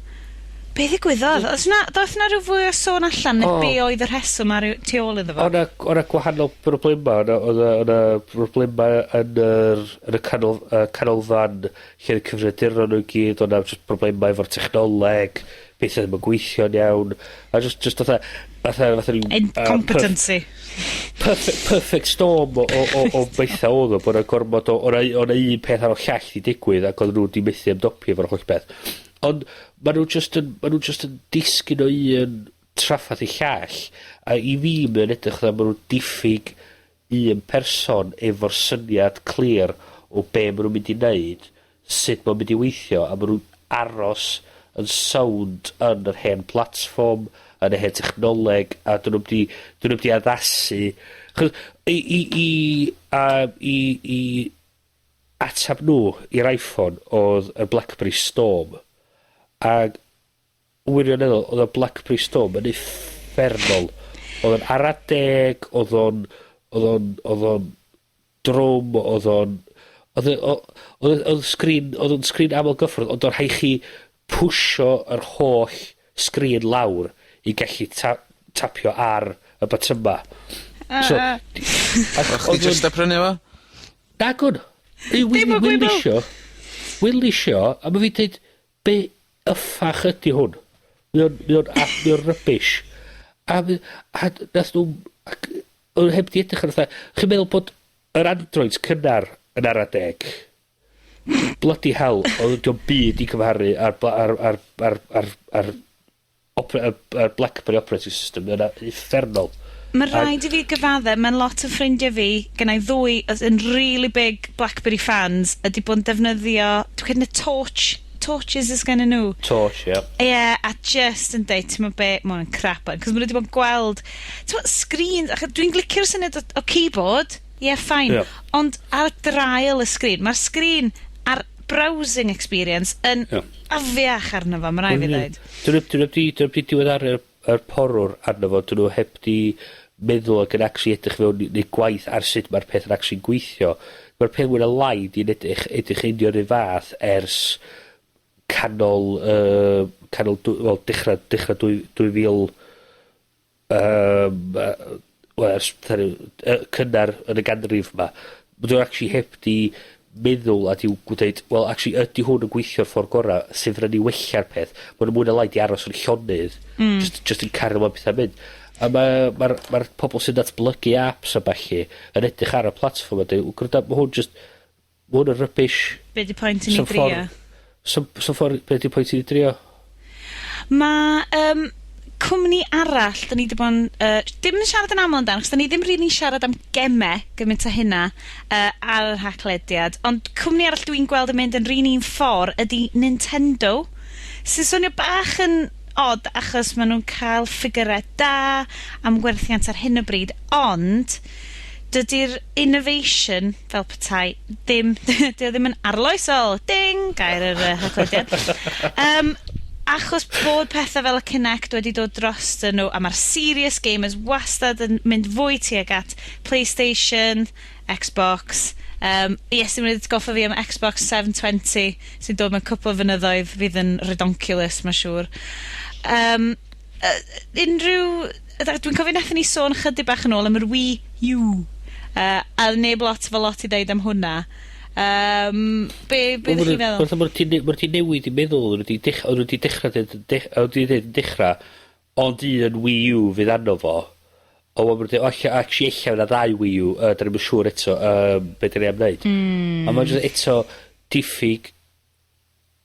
Be ddigwyddodd? Oes 'na, ddoth 'na ryw fwy o sôn allan neu be oedd y rheswm ar tu ôl iddo fo? O' 'na gwahanol broblema. O' 'na broblema yn y canolfan lle oedd y cyfrifiaduron nhw i gyd, o' 'na jyst problema efo'r technoleg, pethau ddim yn gweithio'n iawn, a just fatha ryw, Incompetency. Perfect storm o bethau oedd o, bod 'na gormod o, o' 'na un peth ar ôl llall 'di digwydd, ac oedden nhw 'di methu ymdopi efo'r holl beth. Ond ma' nw jyst yn disgyn o un traffath i llall, a i fi mae'n edrych fatha ma' nw diffyg un person efo'r syniad clir o be' ma' nw'n mynd i neud, sut ma'n mynd i weithio, a ma' nw aros yn sownd yn yr hen platfform, yn y hen technoleg, a 'dyn nw'm 'di, 'dyn nw'm 'di addasu. 'Chos i atab nhw i'r Iphone odd y Blackberry Storm, ag wirioneddol odd y Blackberry Storm yn uffernol. Odd o'n ara deg, odd o'n drwm, odd o'n odd y o- odd odd sgrin, odd o'n sgrin aml gyffwrdd, ond o' rhai' chi pwsio yr holl sgrin lawr i gallu tapio ar y batyma. So, O'ch chdi jyst a prynu fo? Nagwn. Dim o Wil gwbl. isio. Wil isio, a ma' fi deud, "Be yffach ydi hwn? Mae o'n rubbish." A nath nhw, ac, o'n heb di edrych ar fatha, chi'n meddwl bod yr Androids cynnar yn ara deg? Bloody hell, oedd dio'm byd i cymharu ar, bla- ar, ar Blackberry operating system, yna uffernol. Mae rhaid i fi gyfadde, mae'n lot o ffrindiau fi, gennau ddwy oedd yn really big BlackBerry fans, ydy bod yn defnyddio, dwi'n credu na Torches ys gennyn nhw. Torch, ie. Ie, yeah, a just yn deud, ti'n be, ma' hwn yn crap. Cos maen nhw wedi bod yn gweld, ti'n mo, screens, ach, dwi'n licio'r syniad o keyboard, ie, yeah, fine. Ond ar draul y sgrin, mae'r sgrin ar browsing experience yn afiach arno fo, mae rhaid fi ddweud. Dyn nhw 'di diweddaru'r yr porwr arno fo, dyn nhw heb di meddwl ac yn actually edrych fewn i neud gwaith ar sut mae'r peth yn actually gweithio. Mae'r peth mwy na lai di'n edrych union yr un fath ers canol, wel, dechrau 2000, wel, ers fatha ryw, cynnar yn y ganrif 'ma. Ma' nhw actually heb di meddwl a 'di dweud, "Wel, actually, ydy hwn yn gweithio'r ffordd gora', sef fydda ni wella'r peth?" Ma' nw mwy na lai 'di aros yn llonydd. Just yn cario mlaen petha'n mynd. A ma'r pobol sy'n datblygu apps a ballu yn edrych ar y platfform a deud, "Gwranda, ma' hwn just, ma' hwn yn rubbish." Be di pwynt i ni drio? So ffordd, be di pwynt i ni drio? Mae cwmni arall, da ni 'di bod yn, dim yn siarad yn aml amdano, achos da ni ddim really'n siarad am gemau gymaint â hynna ar yr Haclediad, ond cwmni arall dwi'n gweld yn mynd yn yr un ffordd ydy Nintendo, sy'n swnio bach yn odd achos maen nhw'n cael ffigurau da am gwerthiant ar hyn o bryd, ond dydy'r innovation, fel petai, ddim, dydy o ddim yn arloesol. Ding! Gair yr Haclediad. Achos bod pethau fel y Kinect wedi dod dros nhw, a mae'r serious gamers wastad yn mynd fwy tuag at PlayStation, Xbox. Yes, dwi'n mynd atgoffa fi am Xbox 720 sy'n dod mewn cwpl o fynyddoedd fydd yn redonkulous, mae'n siŵr. Unrhyw... Dwi'n cofio nathon ni sôn chydig bach yn ôl am yr Wii U. A neb lot efo lot i ddeud am hwnna. Be ydych chi'n feddwl? Mae nhw 'di newid i meddwl, o'n nhw 'di dechrau, o'n nhw 'di deud dechrau, ond un Wii U fydd arno fo. O, ma' nhw'n dweud, "O, actually, ella fydd 'na ddau Wii U, da ni'm yn siŵr eto, be 'dan ni am wneud." A mae'n just eto diffyg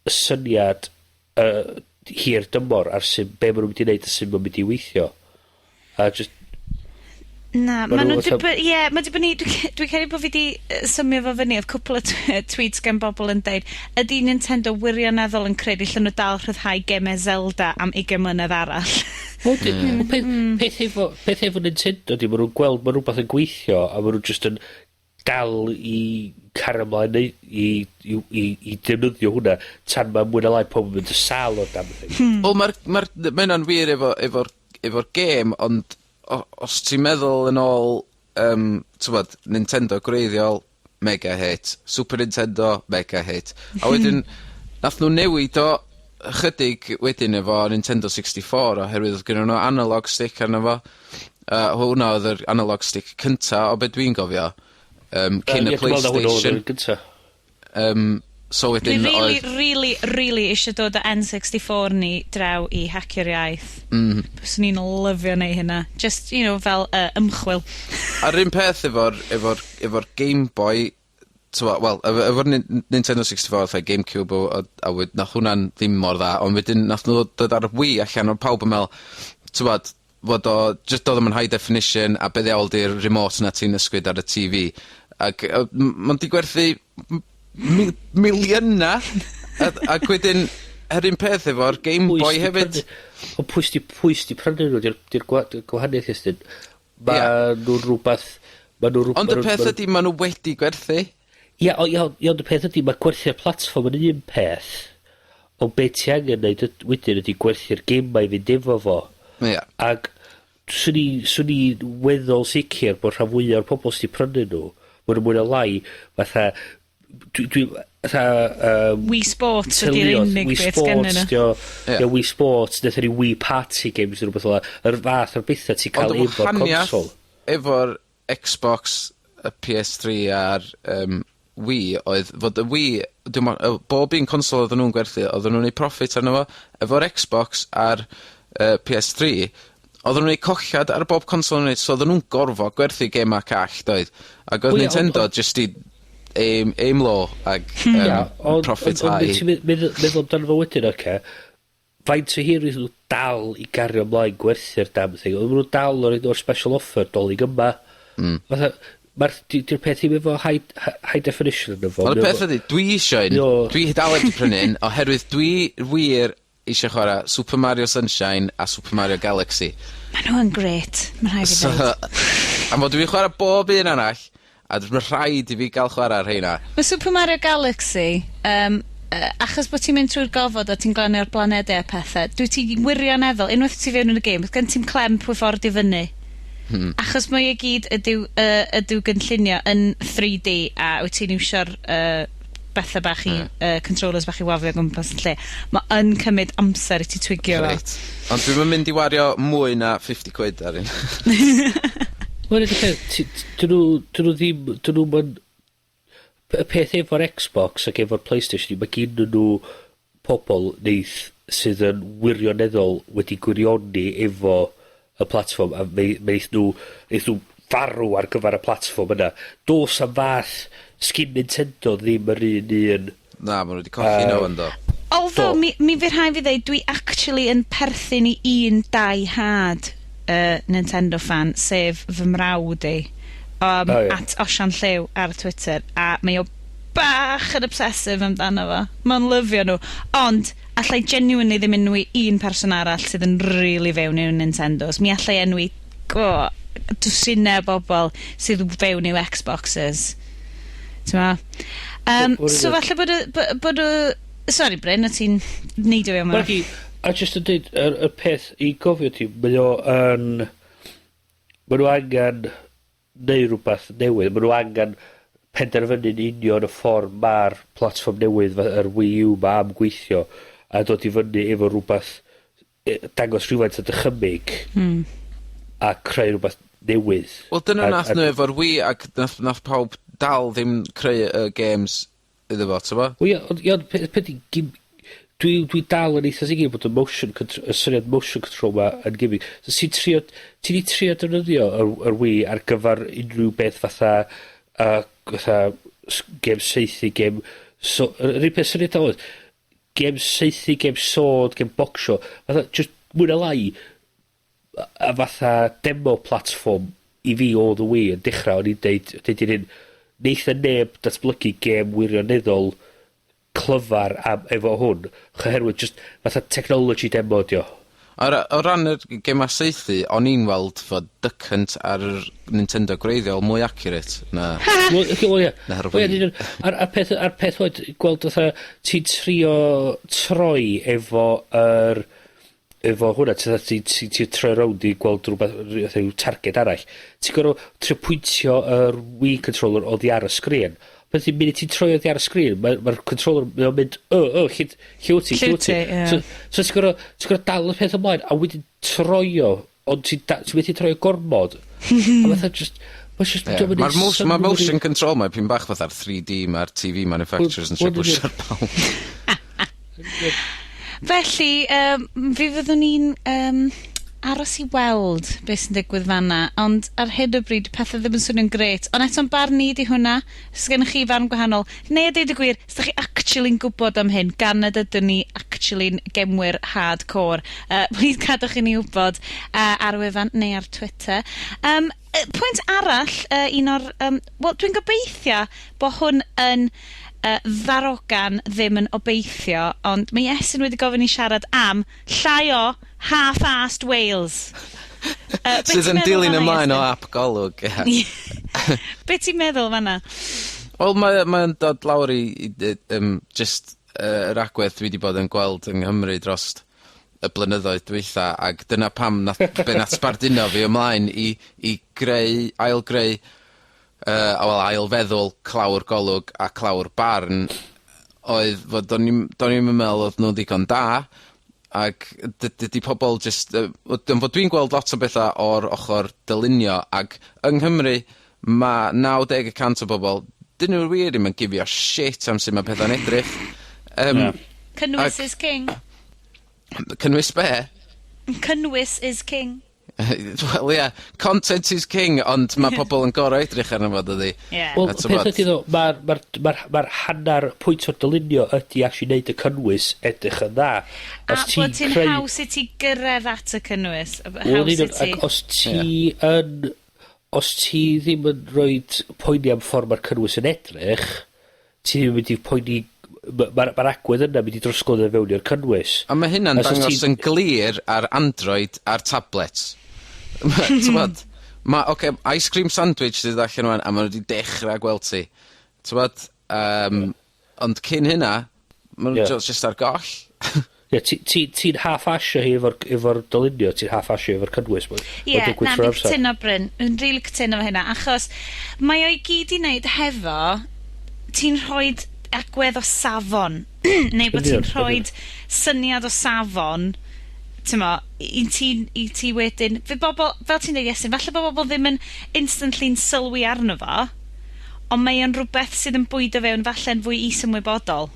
syniad hir dymor ar sut, be ma' nhw'n mynd i wneud a sut ma'n mynd i weithio. A just, Na, Ma' ma' nhw nhw'n ie, ma' dibynnu, dwi credu bod fi 'di symio fo fyny, oedd cwpl o tweets gen bobl yn deud, "Ydy Nintendo wirioneddol yn credu allan nhw dal rhyddhau gemau Zelda am 20 mlynedd arall?" Wel, peth efo Nintendo 'di, ma' nhw'n gweld ma' rhywbeth yn gweithio a ma' nhw just yn dal i cario ymlaen neu i defnyddio hwnna tan ma' mwy na lai pobl yn mynd yn sâl o'r damn thing. Wel, ma' hynna'n wir efo'r gêm, ond os ti'n meddwl yn ôl, t'mod, Nintendo gwreiddiol, mega hit, Super Nintendo, mega hit. A wedyn, nath nhw newid o ychydig wedyn efo Nintendo 64 oherwydd oedd gynnon nhw analog stick arno fo. Hwnna oedd yr analog stick cynta o be dwi'n gofio. Cyn y Ie, dwi'n meddwl na hwnna oedd PlayStation. yr gynta. So Dwi wedyn really, oedd really, really eisiau dod o N64 ni draw i Hacio'r Iaith. Byswn i'n lyfio neu hynna. Just, fel ymchwil. A'r un peth efo'r Game Boy, t'mo', wel, efo'r Nintendo 64, fatha GameCube a nath hwnna'n ddim mor dda, ond wedyn nath nhw dod ar y Wii allan, o'dd pawb yn me'wl, t'mod, fod o, just do'dd o'm yn high definition, a be ddiawl 'di'r remote 'na ti'n ysgwyd ar y TV. Ac ma'n 'di gwerthu miliyna, ac wedyn Yr un peth efo'r Game Pwy Boy sy 'di hefyd. prynu- Ond pwy sy 'di pwy sy 'di prynu nhw 'di'r 'di'r gwa- 'di'r gwahaniaeth Iestyn. Ma' nhw'n rwbath ma' nhw rwb- Ond y ma' nhw- peth ma' nhw- ydi, ma' nhw wedi gwerthu. Ia o ia ond ia ond y peth ydi ma' gwerthu'r platfform yn un peth, ond be' ti angen neud yd- wedyn ydi gwerthu'r gemau i fynd efo fo. Ia. Ag swn i swn i weddol sicir bod rhan fwya o'r pobol sy 'di prynu nw, ma' nw mwy ne' lai fatha dwi dwi fatha yym... Wii Sports ydi'r teuluodd, unig Wii beth gennyn Sports nhw. 'di o. Ie. Ie Wii Sports, nethon ni Wii Party Games ne' rwbeth fel 'a. Yr fath o'r betha ti'n Ond ca'l y efo'r wahaniath console. efo'r Xbox, y PS3 a'r yym Wii oedd fod y Wii, dwi'm o' yy bob un console oedden nhw'n gwerthu, oedden nhw'n neud profit arno fo. Efo'r Xbox a'r PS3, oedden nhw'n neud collad ar bob console o'n neud, so oedden nhw'n gorfod gwerthu gema call, doedd? Ac oedd Wel, ie, Nintendo ond- jyst i aim, aim low ag Ia, ond, profit ond, ond high. ti'n meddwl, meddwl amdano fo wedyn, oce, faint o hir iddyn nhw dal i gario ymlaen gwerthu'r damn thing? Oedden nhw dal o'r o'r special offer dolyg yma. Fatha, mae'r, di'r peth ddim efo high, high definition yno fo. Ond y Mae o peth efo- ydi, dwi isio un, Yo. dwi dal heb 'di prynu un, oherwydd dwi wir eisiau chwarae Super Mario Sunshine a Super Mario Galaxy. Ma' nhw yn grêt, ma' rhaid fi So, ddeud. am fod dwi'n chwarae bob un arall, a dwi'n rhaid i fi gael chwarae ar rheina. Mae Super Mario Galaxy, um, achos bod ti'n mynd trwy'r gofod a ti'n glanio'r blanedau a pethau, dwi ti wirioneddol, unwaith ti fewn yn y gêm, gen ti'n clem pwy ffordd i fyny. Achos mae i gyd ydyw, ydyw gynllunio yn 3D a wyt ti'n iwsio'r bethau bach i, controllers bach i wafio o gwmpas yn lle. Mae yn cymryd amser i ti twigio fo. Reit. Ond dwi'm yn mynd i wario mwy na 50 quid ar un. Wel, un peth, dyn nhw, dyn nhw ddim, dyn nhw'm yn, y peth efo'r Xbox ac efo'r PlayStation, mae gyn nhw pobol neith sydd yn wirioneddol wedi gwirioni efo y platfform a me, neith nhw, neith nhw farw ar gyfer y platfform yna. Dos am fath sgin Nintendo ddim yr un un. Na, ma' nhw wedi colli nhw yndo. Although, Do. mi fydd rhaid fi ddeud, dwi actually yn perthyn i un die-hard Nintendo fan, sef fy mrawd i. O, ie. At Osian Llew ar Twitter, a mae o bach yn obsessive amdano fo. Mae'n lyfio nhw. Ond, allai genuinely ddim enwi un person arall sydd yn really fewn i'w Nintendos. Mi allai enwi, go, dwsinau o bobl sydd fewn i'w Xboxes. T'mo'? So falle bod y, bod y... Sorry Bryn, o ti'n neidio fi am Wel, i, a jyst yn dweud, yr, y peth i gofio ti, mae o yn... Mae nhw angen neu rhywbeth newydd. Mae nhw angen penderfynu'n union y ffordd mae'r platfform newydd, yr Wii U ma am gweithio, a dod i fyny efo rhywbeth, dangos rhywfaint o dychymyg, a creu rhywbeth newydd. Wel, dyna nath nhw efo'r Wii, ac nath pawb dal ddim creu y games iddo fo, t'bo? Wel ie, ond ie, ond peth 'di dwi dal yn eitha sicr bod y motion contr- y syniad motion control 'ma yn gimmick. So ti'n trio, ti 'di trio defnyddio yr Wii ar gyfer unrhyw beth fatha, fatha gêm saethu, gêm, so, yr un peth syniad oedd, gêm saethu, gêm sword, gêm bocsio, fatha, just mwy na lai, a fatha demo platform i fi oedd y Wii yn dechrau, o'n i'n deud i'r hyn, neith y neb datblygu gêm wirioneddol clyfar am efo hwn, oherwydd just fatha technology demo ydi o. O ran yr gema saethu, o'n i'n weld fod Duck Hunt ar yr Nintendo gwreiddiol mwy accurate na... Wel, ocê, wel ie. Na'r Wel, ie, Wii. union. A'r peth oedd, gweld fatha, ti'n trio troi efo yr, efo hwnna, ti'n ti, ti troi rownd i gweld rhywbeth, fatha rhyw target arall. Ti'n gorfod trio pwyntio yr Wii controller oddi ar y sgrin. Beth yw'n mynd i ti'n troi oddi ar y sgrin, mae'r ma controller, mae'n mynd, o, o, lle, lle wyt ti, Lle lle wyt ti. wyt ti, ie. So ti'n gorfod dal y peth ymlaen, a wedyn troio, ond ti'n ti'n methu troio gormod. A fatha just, mae'n just, Ie. dio'm yn Mae'r neud motion, ma' synnwyr i- motion control mae pyn bach fatha'r 3D mae'r TV manufacturers yn trio Wel, pwsio'r pawb. Felly, fi fyddwn ni'n aros i weld beth sy'n digwydd fanna, ond ar hyn o bryd pethau ddim yn swnio'n grêt. Ond eto'n barn ni di hwnna, os gennych chi farn gwahanol, neu a deud y gwir, os 'dach chi actually'n gwybod am hyn, gan nad ydyn ni actually'n gemwyr hardcore, please gadwch i ni wybod ar y wefan neu ar Twitter. Pwynt arall, un o'r... Wel, dwi'n gobeithio bod hwn yn ddarogan ddim yn obeithio, ond mae Iestyn wedi gofyn i siarad am llai o half-assed Wales. Sydd yn dilyn ymlaen o ap Golwg, ie. Be ti'n meddwl fanna? Wel mae mae o'n dod lawr i i jyst yr agwedd dwi 'di bod yn gweld yng Nghymru drost y blynyddoedd dwytha, ag dyna pam nath be' nath sbarduno fi ymlaen i i greu, ail greu wel ail feddwl clawr Golwg a clawr Barn oedd fod do'n i'm do'n i'm yn meddwl odd nw'n ddigon da, ag dydi pobol jyst yy fod dwi'n gweld lot o betha o'r ochor dylunio, ag yng Nghymru ma' 90% o bobol, 'dyn nw wir ddim yn gifio shit am sut ma' petha'n edrych. Yym. Ie. Cynnwys is king. Cynnwys be'? Cynnwys is king. Wel ie, content is king, ond ma' pobol yn gor'o' edrych arno fo dydi? Ie. Wel, peth ydi ddo, ma'r ma'r ma'r ma'r hannar pwynt o'r dylunio ydi actually neud y cynnwys edrych yn dda. A Os bod ti'n creu... haws i ti gyrredd at y cynnwys. Wel, haws i ti... Ac os ti yn... Os ti ddim yn rhoid poeni am ffordd ma'r cynnwys yn edrych, ti ddim yn mynd i poeni ma'r ma agwedd yna mynd i drosglwyddo fewn i'r cynnwys. A ma' hynna'n dangos yn glir ar Android a'r tablets. T'mod? Ma' oce, ice cream sandwich sydd allan ŵan, a ma' nw 'di dechra gweld ti. T'mod? Yym, ond cyn hynna, ma' nw jyst ar goll. Ie, ti ti ti'n half-asio hi efo'r efo'r dylunio, ti'n half-asio efo'r cynnwys. Ie, na, fi'n cytuno Bryn. Yn rili cytuno efo hynna, achos mae o i gyd i wneud hefo ti'n rhoid agwedd o safon, neu bod ti'n rhoid syniad o safon, t'mo', i ti, i ti wedyn, fe bobol, fel ti'n dweud Iestyn, falle bod bobol ddim yn instantly'n sylwi arno fo, ond mae o'n rhywbeth sydd yn bwydo fewn falle'n fwy is-ymwybodol.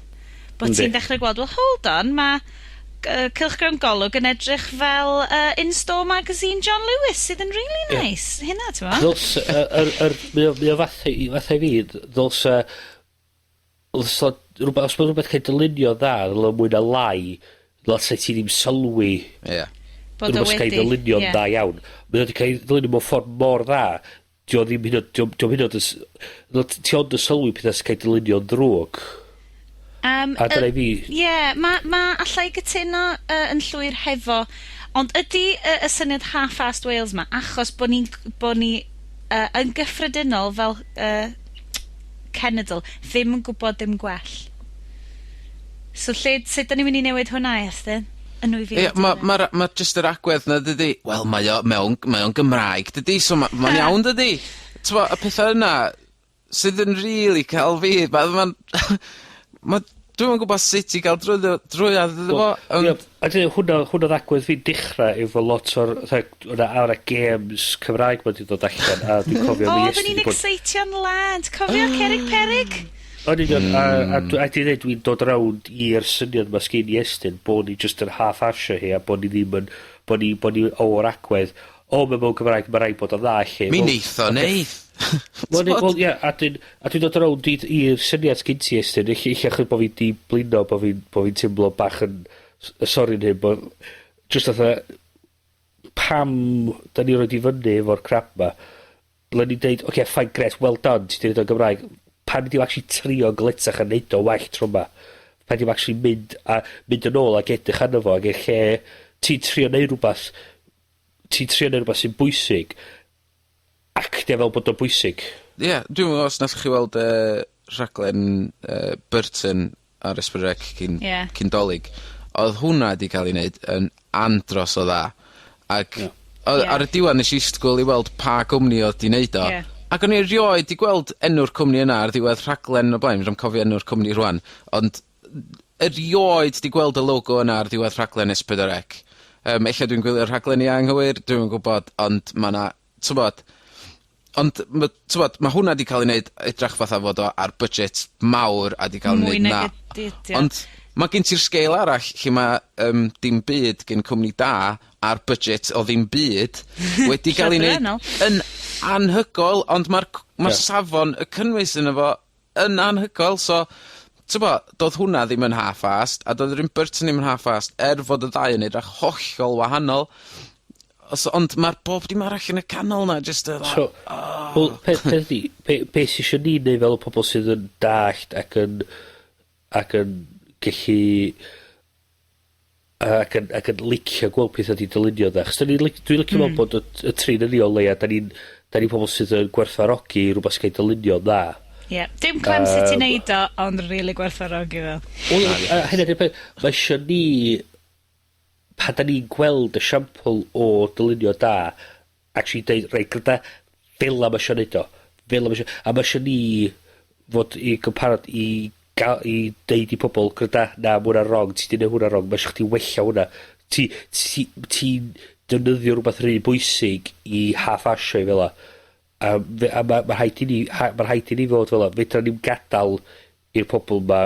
Bod ti'n dechrau gweld, well, hold on, mae Cylchgrawn Golwg yn edrych fel in-store magazine John Lewis, sydd yn really nice. Yeah. Hynna, ti'n mo? Ddylse, mae o fatha i fatha i fi, ddylse, ddylse, rwbeth, os mae rhywbeth cael dylunio dda, ddylse mwy na lai, ddylse ti ddim sylwi. Ie. Bod o wedi. Cael ddylunio'n dda iawn. Mae o wedi cael ei ddylunio mewn ffordd mor dda, 'di o ddim hyd yn o'd 'di o'm 'di o'm hyd yn o'd yn s- ti ond yn sylwi petha sy'n cael dylunio'n ddrwg. A dyna i fi... Ie, yeah, ma' ma' alla i gytuno yn llwyr hefo, ond ydy y syniad half-assed Wales 'ma achos bo' ni'n bo' ni yn gyffredinol fel cenedl ddim yn gwbod dim gwell. So lle, sut 'dan ni'n mynd i newid hwnna, Iestyn? Yn 2020? Ie, ma' ma'r ma' jyst yr agwedd 'na dydi? Wel mae o mewn mae o'n Gymraeg dydi? So ma' ma'n iawn dydi? T'mo' y petha yna sydd yn rili ca'l fi, ma' ma'n ma' dwi'm yn gwbod sut i ga'l drwyddo drwyadd iddo fo, ond... Ie, a dyna hwnna, hwnna odd agwedd fi'n dechra efo lot o'r, fatha, o'na o'na games Cymraeg 'ma 'di dod allan, a dwi'n cofio O, oedden ni'n excitio'n lad. Cofio Cerig Perig? O'n union, a a dw- a dwi ddeud dwi'n dod rownd i'r syniad 'ma sgin Iestyn bo' ni jyst yn half-arsio hi a bo' ni ddim yn, bo' ni, bo' ni o'r agwedd, o, ma' mewn Gymraeg, ma' raid bod o'n dda 'lly. Mi neith o neith. Wel ne- wel ie, a 'dyn, a dwi'n dod rownd i i'r syniad sgin ti Iestyn, ell- ella achos bo' fi 'di blino, bo' fi'n bo' fi'n timlo bach yn sori yn hyn, bo' jyst fatha, pam 'dan ni roid i fyny efo'r crap 'ma? Ddylen ni deud, oce, fine, grêt, well done, ti 'di neud o'n Gymraeg. Pam ddim actually trio gletach a neud o well tro 'ma? Pam ddim actually mynd a mynd yn ôl ag edrych arno fo ag yn lle ti'n trio neud rwbath, ti'n trio neud rwbath sy'n bwysig, actio fel bod o'n bwysig. Ie, dwi'm yn gwbo os nathoch chi weld y rhaglen Burton ar S4C cyn... Ie. ...cyn 'Dolig. Odd hwnna 'di ca'l 'i neud yn andros o dda, ac... Ie. Ar y diwedd nes i isgwyl i weld pa gwmni odd 'di neud o. Ie. Ac o'n i erioed 'di gweld enw'r cwmni yna ar ddiwedd rhaglen o blaen, fedrai'm cofio enw'r cwmni rŵan, ond erioed 'di gweld y logo yna ar ddiwedd rhaglen S4C. Ella dwi'n gwylio'r rhaglen i anghywir, dwi'm yn gwbod, ond ma' 'na, t'mod, ond ma' t'mod, ma' hwnna 'di ca'l 'i neud edrach fatha fod o ar budget mawr a 'di ca'l 'i Mwy neud nag na. ydi ydi o. Ond ma' gen ti'r scale arall lle ma' dim byd gin cwmni da ar budget o ddim byd wedi ga'l 'i neud Llythrennol. yn anhygoel, ond ma'r ma'r Ie. safon y cynnwys yno fo yn anhygoel, so t'bo', do'dd hwnna ddim yn half-assed, a do'dd yr un Burton ddim yn half-assed, er fod y ddau yn edrach hollol wahanol. Os, ond mae'r bob dim arall yn y canol 'na jyst y So, wel, peth, peth ydi, be sy isio ni neud fel y pobol sydd yn dallt ac yn gellu ac yn licio gweld petha 'di dylunio dda. 'Chos 'dan ni'n dwi'n licio meddwl bod y tri 'nyn ni o leia, 'dan ni pobol sydd yn gwerthfawrogi rwbath sy'n ca'l 'i dylunio dda. Ie. Dim clem sut i neud o, ond rili gwerthfawrogi fo. Wel, a hynna 'di'r peth, ma' isio ni, pan 'dan ni'n gweld esiampl o dylunio da, actually deud, reit, gyda, fel 'a ma' isio neud o. Fel 'a ma' isio, a ma' isio ni fod i gymharod i ga'l, i deud i pobol, gyda, na, ma' hwnna'n wrong, ti 'di neud hwnna wrong, ma' isio chdi wella hwnna. Ti'n defnyddio rwbath rhy bwysig i half-asio i fel 'a. A ma' rhaid i ni fod fel 'a. Fedra ni'm gadal i'r pobol 'ma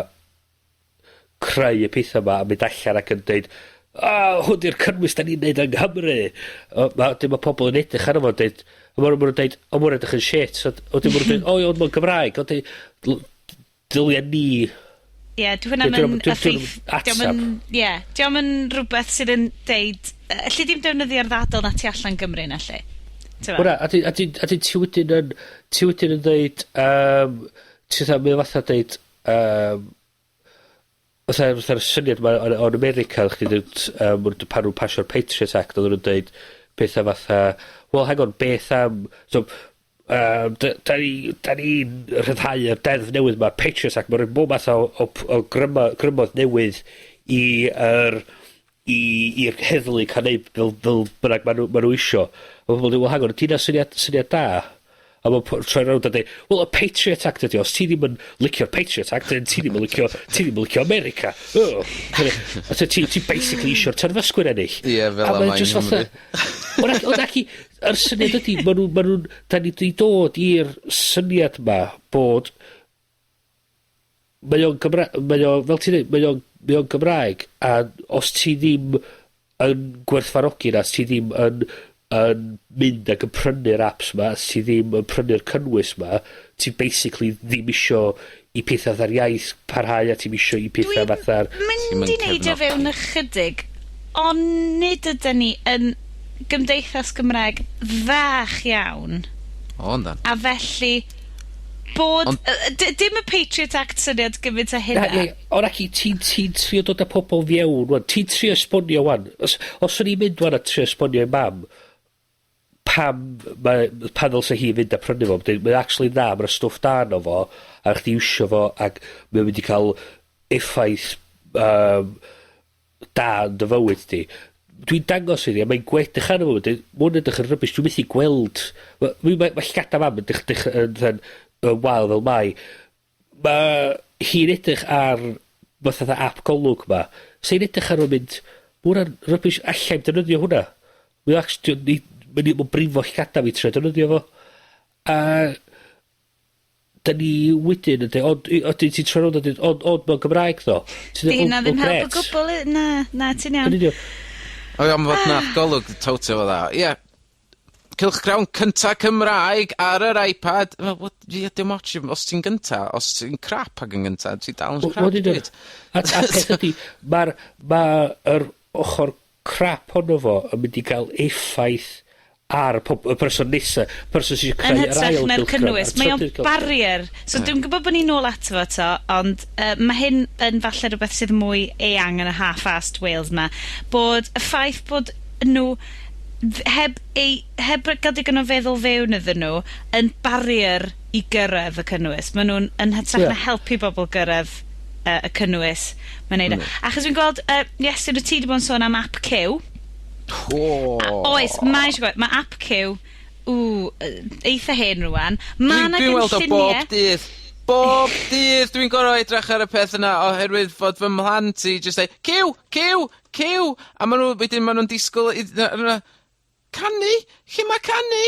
creu y petha 'ma a mynd allan ac yn deud, "O, hwn 'di'r cynnwys 'da ni'n neud yng Nghymru." O, ma' pobol yn edrych arno fo a deud, a ma' nw'n deud, "O, ma' hwn edrych yn shit." So, wedyn ma' nw'n deud, "O, iawn, ma'n Gymraeg." Ond dylia ni Ie, dwi hwnna yn effeith. Dio'm yn, ie, dio'm yn rhywbeth sydd yn deud, alli di'm defnyddio'r ddadl na tu allan Gymru na lle. Hwnna, a di ti wedyn yn deud, ti fatha, mae o fatha deud, fatha'r syniad 'ma o'n America, o'ch chi dweud, pan nhw'n pasio'r Patriot Act, oedden nhw'n deud pethau fatha, "Well, hang on, beth am, so, da ni'n rhyddhau yr deddf newydd 'ma, Patriot Act, mae'n rhoi bob math o grymoedd newydd i yr i i'r heddlu cael neud fel bynnag ma' nhw isio." A ma' pobol yn dweud, "Well, hang on, ydy hynna syniad da?" A ma' troi rownd a deud, "Wel, y Patriot Act ydi o, os ti ddim yn licio'r Patriot Act, then ti ddim yn licio America." Oh. A so ti basically isio'r terfysgwyr ennill. Ie, fel A 'a mae mae jyst yng Nghymru. Wel, ac yr syniad ydi, ma' nhw'n, da ni 'di dod i'r syniad 'ma bod mae o, fel ti'n dweud, mae o'n Gymraeg, a os ti ddim yn gwerthfawrogi 'na, os ti ddim yn mynd ac yn prynu'r apps 'ma, os ti ddim yn prynu'r cynnwys 'ma, ti basically ddim isio i pethau fatha'r iaith parhau a ti'm isio i pethau Dwi'n fatha'r mynd i Ti'm yn neidio cefnogi. fewn ychydig, ond nid ydyn ni yn gymdeithas Gymraeg fach iawn, O, yndan. a felly bod dim y Patriot Act syniad gymaint â hynna. Na, ie, ond ac i ti'n trio dod â pobol fewn, wan. Ti'n trio esbonio wan. Os o'n i'n mynd wan a trio esbonio i mam, pam, pan ddylse hi fynd a prynu fo, mae'n actually dda, mae'n stwff da arno fo, a chdi iwsio fo, ac mae'n mynd i cael effaith da yn dy fywyd di. Dwi'n dangos iddi, a mae'n gwedrych arno fo, dweud, "Ma hwn edrych yn rubbish, dwi'n methu gweld." Mae llgada mam yn dych, yn wael fel mai. Mae hi'n edrych ar fatha app Golwg ma. Sa'n edrych ar nhw'n mynd, "Ma hwnna'n rubbish, allai'm defnyddio hwnna. Mae'n actually, mae'n brifo llgada fi trio defnyddio fo." A da ni wedyn yn dweud, ond ti'n troi rownd a dweud, ond mae'n Gymraeg ddo. Ti'n Di hynna ddim help o gwbl, na, na, ti'n iawn. Yn union. O iawn, fod nath Golwg towtio fo dda. Ie. Cylchgrawn cynta Cymraeg ar yr iPad. Wel, what, ie, dim ots os ti'n gynta, os ti'n crap ag yn gynta, ti dal yn crap, Wel, dwyt? A peth ydi, ma yr ochr crap honno fo yn mynd i gael effaith ar y person nesa, person sy'n Yn creu yr hytrach ail na'r gylchgrawn, cynnwys. a'r Mae o'n trydydd cylchgrawn. barrier. So dwi'n gwybod bod ni'n nôl ato fo 'to, ond mae hyn yn falle rhywbeth sydd mwy eang yn y half-assed Wales 'ma. Bod y ffaith bod nhw heb gael digon o feddwl fewn iddyn nhw yn barrier i gyrraedd y cynnwys. Maen nhw'n yn hytrach na helpu bobl gyrraedd y cynnwys. Mae'n neud o. Achos dwi'n gweld, Iestyn, wyt ti wedi bod yn sôn am app Cyw. O. Oes, mae eisiau gweld, mae app Cyw, ww, eitha hen rwan. Mae Dwi'n 'na dwi weld o bob gynlluniau. dydd. Bob dydd dwi'n gorfod edrych ar y peth yna oherwydd fod fy mhlant i jyst deud, "Cyw, Cyw, Cyw." A maen nhw, wedyn maen nhw'n disgwyl, canu? Lle mae canu?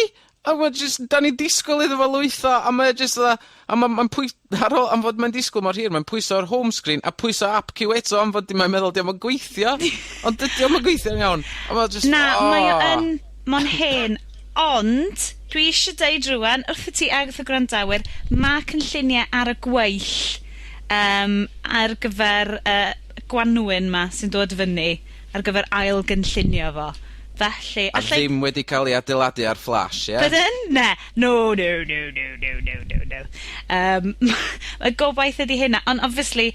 A ma' jyst, da ni'n disgwyl iddo fo lwytho, a mae jyst fatha, a mae'n pwys, ar ôl, am fod mae'n disgwyl mor hir, mae'n pwyso ar home screen, a pwyso app Cyw eto, am fod mae'n meddwl dio'm yn gweithio, ond dydy o'm yn gweithio'n iawn. A mae jyst, Na, mae o oh. yn, mae'n hen, ond dwi eisiau deud rwan, wrth i ti ag wrth y gwrandawyr, mae cynlluniau ar y gweill ar gyfer gwanwyn ma sy'n dod fyny, ar gyfer ail gynllunio fo. Felly, A allai... ddim wedi cael ei adeiladu ar Flash, ie? Bydden? Na. No, no, no, no, no, no, no, no. Y gobaith ydi hynna, ond obviously,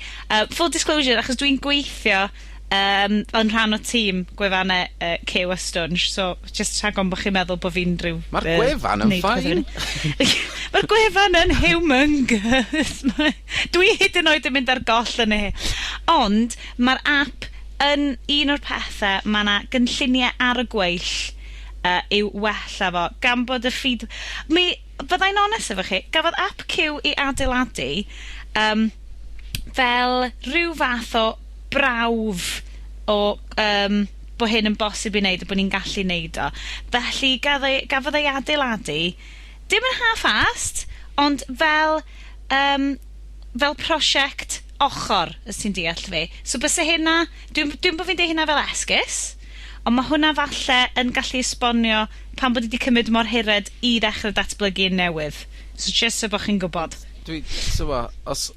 full disclosure, achos dwi'n gweithio yn rhan o tîm gwefannau Cyw a Stwnsh, so just rhag ofn bo' chi'n meddwl bo' fi'n rhyw... Ma'r gwefan yn neud pethau fine. fyny. Ma'r gwefan yn humongous. Dwi hyd yn oed yn mynd ar goll yn e. Ond ma'r app yn un o'r pethe ma' 'na gynllunie ar y gweill i'w wella fo, gan bod y feed... Mi fyddai'n onest efo chi, gafodd app Cyw ei adeiladu fel rhyw fath o brawf o bo' hyn yn bosib i wneud a bo' ni'n gallu neud o. Felly gafodd ei adeiladu, dim yn half-assed, ond fel prosiect ochr, os ti'n deall fi. So byse hynna, dwi'n bod fi'n deud hynna fel esgus, ond ma' hwnna falle yn gallu esbonio pam bod e 'di cymryd mor hired i ddechrau datblygu yn newydd. So just so bo' chi'n gwbod. Dwi, t'mo', os,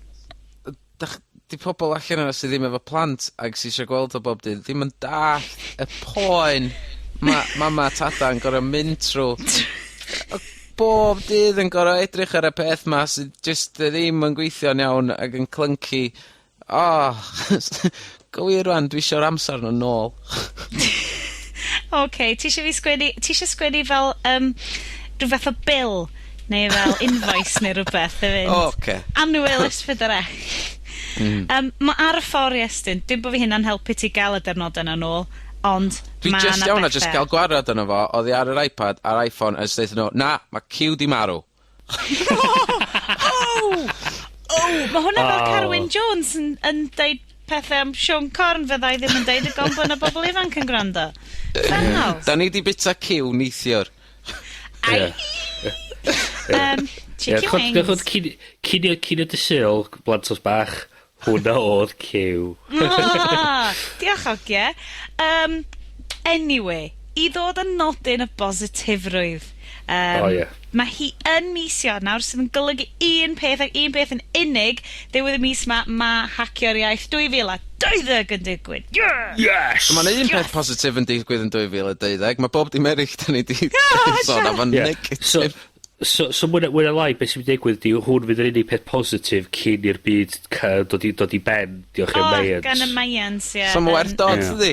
dach, di pobol allan yna sydd ddim efo plant ag sy isio gweld o bob dydd ddim yn dallt y poen ma' mama a tada yn gor'o' mynd trw. Bob dydd yn gor'o' edrych ar y peth 'ma sydd jyst ddim yn gweithio'n iawn ag yn clunky. Oh, go wir rŵan, dwi isio'r amser 'na nôl. Ocê, ti isio fi sgwennu, ti isio sgwennu fel rhyw fath o bill neu fel invoice neu rhywbeth i fynd? Ocê. Annwyl S4C. Ma' ar y ffordd i Estyn, dim bo' fi hynna'n helpu ti gael y diwrnodau yna nôl, ond Dwi ma' jyst 'na iawn a jyst bethe. gael gwarad arno fo oddi ar yr iPad a'r iPhone a jyst deuthon nhw, na, ma' Cyw 'di marw. Oh! Oh, ma' hwnna fel Oh. Carwyn Jones yn deud pethau am Siôn Corn fyddai ddim yn deud y gon bod 'na bobl ifanc yn gwrando. Uffernol. Da ni 'di bita Cyw neithiwr. Ai! Ie. Chicken wings. Chod cinio dy Sul, blantos bach, hwnna oedd Cyw. Ah, diolch ogie. Anyway, i ddod yn nodyn y bositifrwydd. O, ie. Mae hi yn mis Ionawr sydd yn golygu un peth ac un peth yn unig. Ddiwedd y mis 'ma, ma' Hacio'r Iaith 2020 yn digwydd. Yeah! Yes! So ma'n un peth positif yn digwydd yn 2020. Mae bob dim eraill da ni 'di sôn am yn Ie. negatif. So mwy na lai, beth sy'n mynd i digwydd di, hwn fydd yr unig peth positif cyn i'r byd dod i ben, diolch i'r O, Mayans. gan y Mayans, ie. So mae werth dod, Ie. ydi?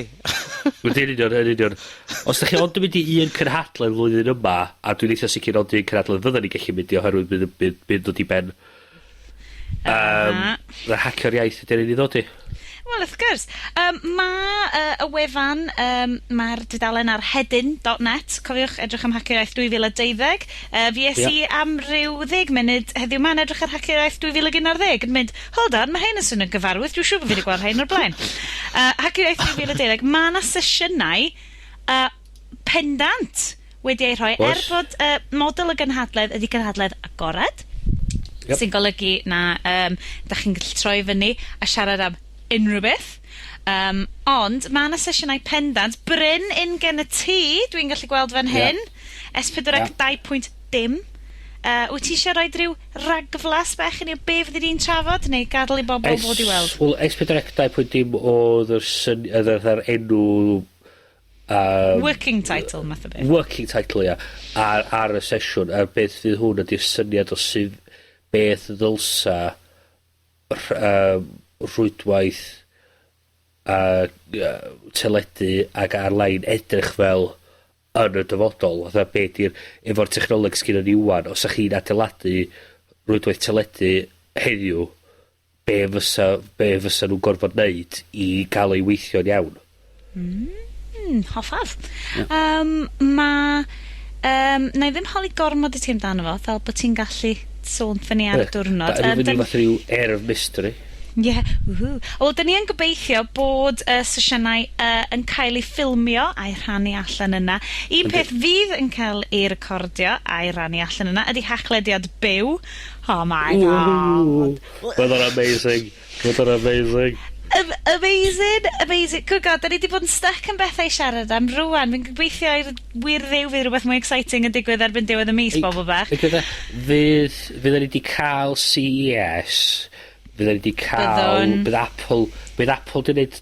Mae'n union, yn union. Os da chi ond yn mynd i un cynhadledd flwyddyn yma, a dwi'n eitha sicr ond un cynhadledd fydden ni gallu mynd i oherwydd bydd dod i ben. Y Hacio'r Iaith ydy'r un i ddod i. Wel, wrth gwrs. Ma' y wefan, ma'r dudalen ar hedyn.net. Cofiwch edrych am Hacio'r Iaith 2020. Fues i am ryw 10 munud heddiw 'ma'n edrych ar Hacio'r Iaith 2011 yn mynd, hold on, mae hyn yn swnio'n gyfarwydd, dwi'n siŵr bod fi wedi gweld rhain o'r blaen. Hacio'r Iaith 2012, ma' 'na sesiynau pendant wedi eu rhoi, er Oes. bod model y gynhadledd ydy cynhadledd agored, sy'n golygu na da chi'n gallu troi fyny a siarad am unrhyw beth. Ond ma' 'na sesiynau pendant. Bryn un gen y tŷ, dwi'n gallu gweld fan hyn. S4C 2.dim. Wyt ti eisiau rhoi rhyw ragflas bach i ni o be fyddi di'n trafod, neu gadael i bobl fod i weld? Wel, S4C 2.dim oedd yr oedd yr enw... Working title, math o beth. Working title, ia. Ar y sesiwn. A beth fydd hwn ydy'r syniad o sydd beth ddylsa rhwydwaith a teledu ag ar-lein edrych fel yn y dyfodol. Fatha be di'r, efo'r technoleg sgynnon ni ŵan, os ydych chi'n adeiladu rhwydwaith teledu heddiw, be fysa nhw'n gorfod neud i gael ei weithio'n iawn? Hoffaf. Na i ddim holi gormod i ti amdano fo, fel bod ti'n gallu sôn fyny ar y diwrnod. Da, fyny fath rhyw air of mystery. Ie, yeah, woohoo. Wel, dyn ni yn gobeithio bod y sesiynau yn cael eu ffilmio a'i rhannu allan yna. Un peth fydd yn cael ei recordio a'i rannu allan yna ydy Haclediad byw. Oh my God. Bydd o'n amazing. Bydd o'n amazing. Amazing, amazing. Good God, da ni wedi bod yn stuck yn bethau i siarad am rwan. Fi'n gobeithio i'r wir ddew fydd rhywbeth mwy exciting yn digwydd erbyn diwedd y mis, bobl bach. Y gyda, fydd ni wedi cael CES, fydd ni wedi cael... Byddwn. Bydd Apple di wneud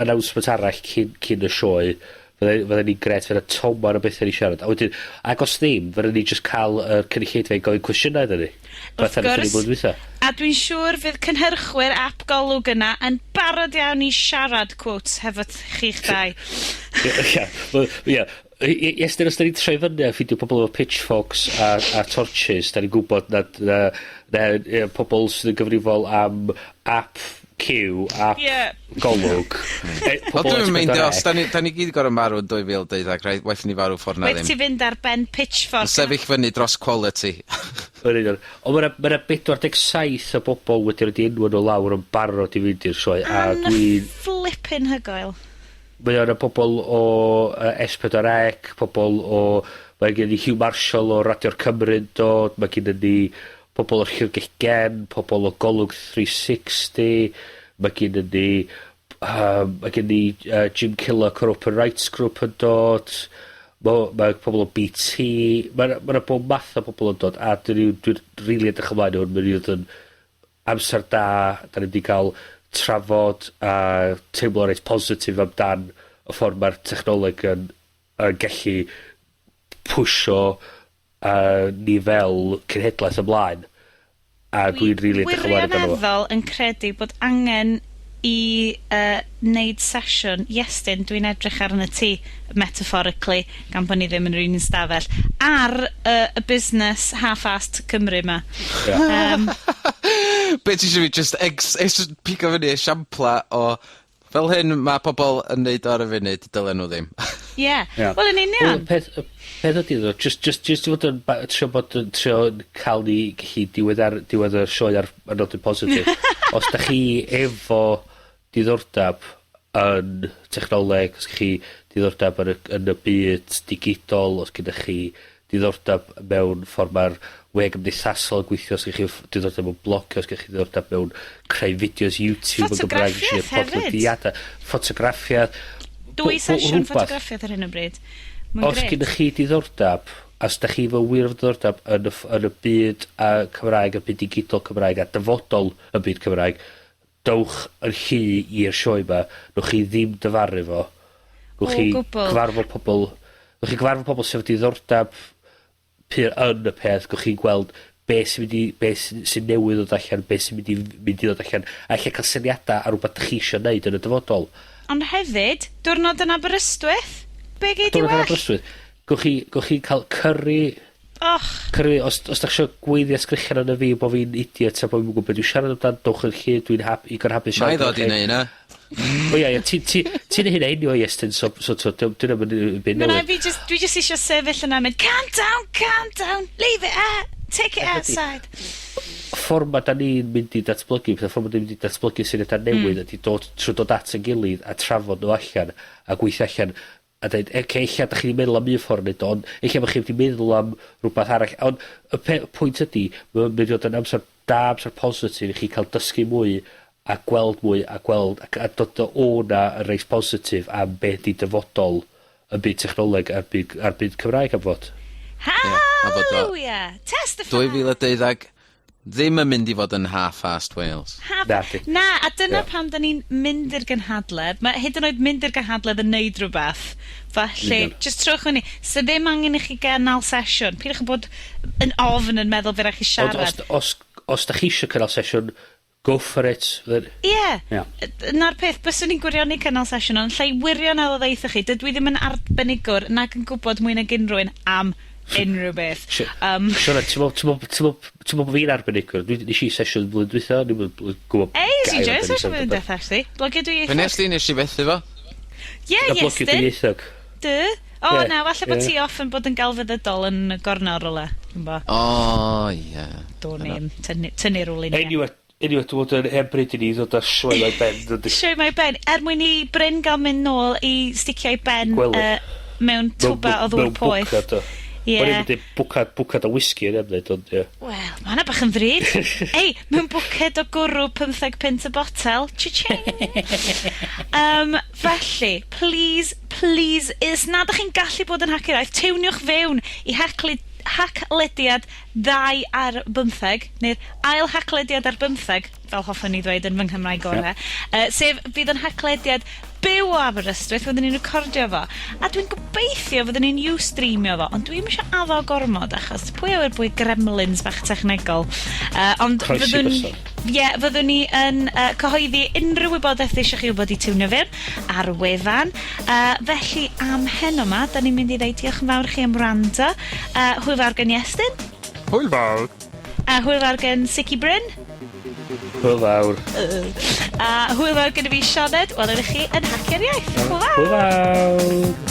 announcement arall cyn y sioe. Fydde ni'n gret, fydde toman o bethau ni siarad. A wedyn, ac os ddim, fydde ni just cael y cynulleidfa i gofyn cwestiynau iddyn ni. Wrth Fatha gwrs. ni blwyddyn dwytha. A dwi'n siŵr fydd cynhyrchwyr ap Golwg yna yn barod iawn i siarad quotes hefo chi'ch dau. Ie, wel, ie. Iestyn, os da ni'n troi fyny a ffindio pobl efo pitchforks a torches, da ni'n gwybod na, ie, pobl sydd yn gyfrifol am app Q, app Golwg. Wel, dwi'n meindio, os da ni gyd gorau marw yn 2012, rhaid, waeth ni farw ffordd na Waeth ddim. ti fynd ar ben pitchfork. Yn sefyll fyny dros quality. Yn union. Ond ma' 'na 47 o bobl wedi rhoi enw nhw lawr yn barod i fynd i'r sioe, a dwi'n Flippin' hygoel. Mae yna pobl o S4C, pobl o... Mae gen i Hugh Marshall o Radio'r Cymru'n dod, mae gen ni pobl o'r Llyfrgell Gen, pobl o Golwg 360, mae gen ni mae gen ni Jim Killock o'r Open Rights Group yn dod, mae pobl o BT, mae ma bob math o bobl yn dod, a dwi'n rili edrych ymlaen i hwn, mae'n rili yn amser da, da ni wedi cael trafod a teimlo reit positif amdan y ffordd mae'r technoleg yn gallu pwsio ni fel cenhedlaeth ymlaen. A dwi'n rili edrych ymlaen amdano fo. Wirioneddol yn credu bod angen i neud sesiwn, Iestyn, dwi'n edrych arno ti, metaphorically, gan bod ni ddim yn yr un ystafell, ar y busnes half-assed Cymru 'ma. Ie. Be ti eisiau fi just, just pigo fyny esiampla o fel hyn mae pobl yn neud o ar y funud, dylen nhw ddim. Ie. Ie. Wel, yn union. Wel, peth ydy ddo, just i fod yn, trio bod yn, trio cael ni gallu diwedd y sioe ar nodyn positif. Os da chi efo diddordeb yn technoleg, os chi diddordeb yn y byd digidol, os gyda chi diddordeb mewn ffordd mae'r we gymdeithasol yn gweithio, os gyda chi diddordeb mewn blogio, os gyda chi diddordeb mewn creu fideos YouTube yn Gymraeg, Ffotograffiaeth hefyd. Podlediadau, ffotograffiaeth. Dwy sesiwn rhywbeth. ffotograffiaeth ar hyn o bryd. Mae'n Os grêt. gyda chi diddordeb, os da chi efo wir diddordeb yn y byd a Cymraeg, y byd digidol Cymraeg a dyfodol y byd Cymraeg, dowch yn llu i'r sioe 'ma. Newch chi ddim dyfaru fo. Newch O chi gwbl. cyfarfod pobl, newch chi gyfarfod pobl sydd efo diddordeb pur yn y peth, gewch chi gweld be sy'n mynd i, be sy'n newydd ddod allan, be sy'n mynd i ddod allan, a ella cael syniadau ar rhywbeth dych chi eisiau neud yn y dyfodol. Ond hefyd, diwrnod yn Aberystwyth, be gei di Diwrnod yn well? Aberystwyth. Gewch chi cael curry, Och, curry, os dach chi eisiau gweiddi a sgrechian arno fi bo fi'n idiot a bo fi'n gwybod beth dwi'n siarad amdan, dowch yn lle, dwi'n igon hapus Na i siarad ddod i efo chi. neud na. O ia, ia, ti'n neud hynna anyway, Iestyn, so dwi'n mynd i byd Mae'n newydd. fi just, dwi just eisiau sefyll yna a mynd, "Calm down, calm down, leave it out, take it outside." Ffordd ma da ni'n mynd i datblygu, peth ffordd ma da ni'n mynd i datblygu syniadau newydd ydy dod, trwy dod at ein gilydd a trafod nhw allan a gweithio allan a dweud, oce, ella da chi'n meddwl am un ffordd neud o, ond ella bod chi wedi meddwl am rhywbeth arall. Ond y pwynt ydy, mae'n mynd i fod yn amser da, amser positif i chi cael dysgu mwy a gweld mwy a gweld a dod o na yn reit positif am beth di dyfodol y byd technoleg a'r byd Cymraeg am fod. a fod o- Hallelujah! Testify! 2012 ddim yn mynd i fod yn half-assed Wales. Na, di. Na, a dyna pam da ni'n mynd i'r gynhadledd. Mae hyd yn oed mynd i'r gynhadledd yn neud rhywbeth. Felly, Union. just trowch fyny. So ddim angen i chi gynnal sesiwn. Pidwch yn bod yn ofn yn meddwl fe rhaid chi Ond siarad. os da chi eisiau cynnal sesiwn, go for it. Ie. Ie. Na'r peth, byswn i'n gwirioni cynnal sesiwn, ond lle i wirioneddol ddeutha chi, dydw i ddim yn arbenigwr nag yn gwybod mwy nag unrhyw un am unrhyw beth. Siona, ti'n meddwl bod fi'n arbenigwr? Nes i sesiwn blwyddyn dwytha, ni'n gwybod Ei, nes i gair joio arbennig sesiwn am blwyddyn rhywbeth. dwytha, actually. Blogio Fe dwyieithog. nes di, nes i fethu fo. Ie, A blogio Iestyn. dwyieithog. Dy. O, Ie, na, falle bod ie. ti off yn bod yn gelfyddydol yn y gornel rwle. Dwi'n bo. O, ie. Do'n i'm. Tynnu rwle ni. Anyway, dwi'n bod yn hen bryd i ni ddod â sioe mae ben. Sioe mae ben. Er mwyn i Bryn gael mynd nôl i sticio i ben Gwely. Mewn twba o ddŵr Mewn poeth. bwcad o. Ie. O'n i'n mynd i bwcad o whisky yn ymwneud, ond ie. Wel, mae hwnna bach yn ddrud. Ei, mewn bwced o gwrw 15 punt y botel. Cha-ching! Felly, please, please, is nad ydych chi'n gallu bod yn Hacio'r Iaith, tiwniwch fewn i haclediad 12, neu'r ail haclediad ar bymtheg. fel hoffwn i ddweud yn fy Nghymraeg gorau. Sef, fydd yn Haclediad byw o Aberystwyth, fyddwn ni'n recordio fo. A dwi'n gobeithio fyddwn ni'n Ustreamio fo, ond dwi'm isio addo gormod, achos pwy a ŵyr pwy gremlins bach technegol. Ond Croesi fyddwn... bysedd. Ie, fyddwn ni yn cyhoeddi unrhyw wybodaeth eisiau chi wybod i tiwnio fewn ar y wefan. Felly, am heno 'ma, da ni'n mynd i ddeud diolch yn fawr chi am wrando. Hwyl fawr gen Iestyn. Hwyl fawr. A hwyl fawr gen Sici Bryn. Hwyl fawr. A hwyl fawr gen i fi, Sioned. Welwn i chi yn Hacio'r Iaith. Hwyl fawr. Hwyl fawr.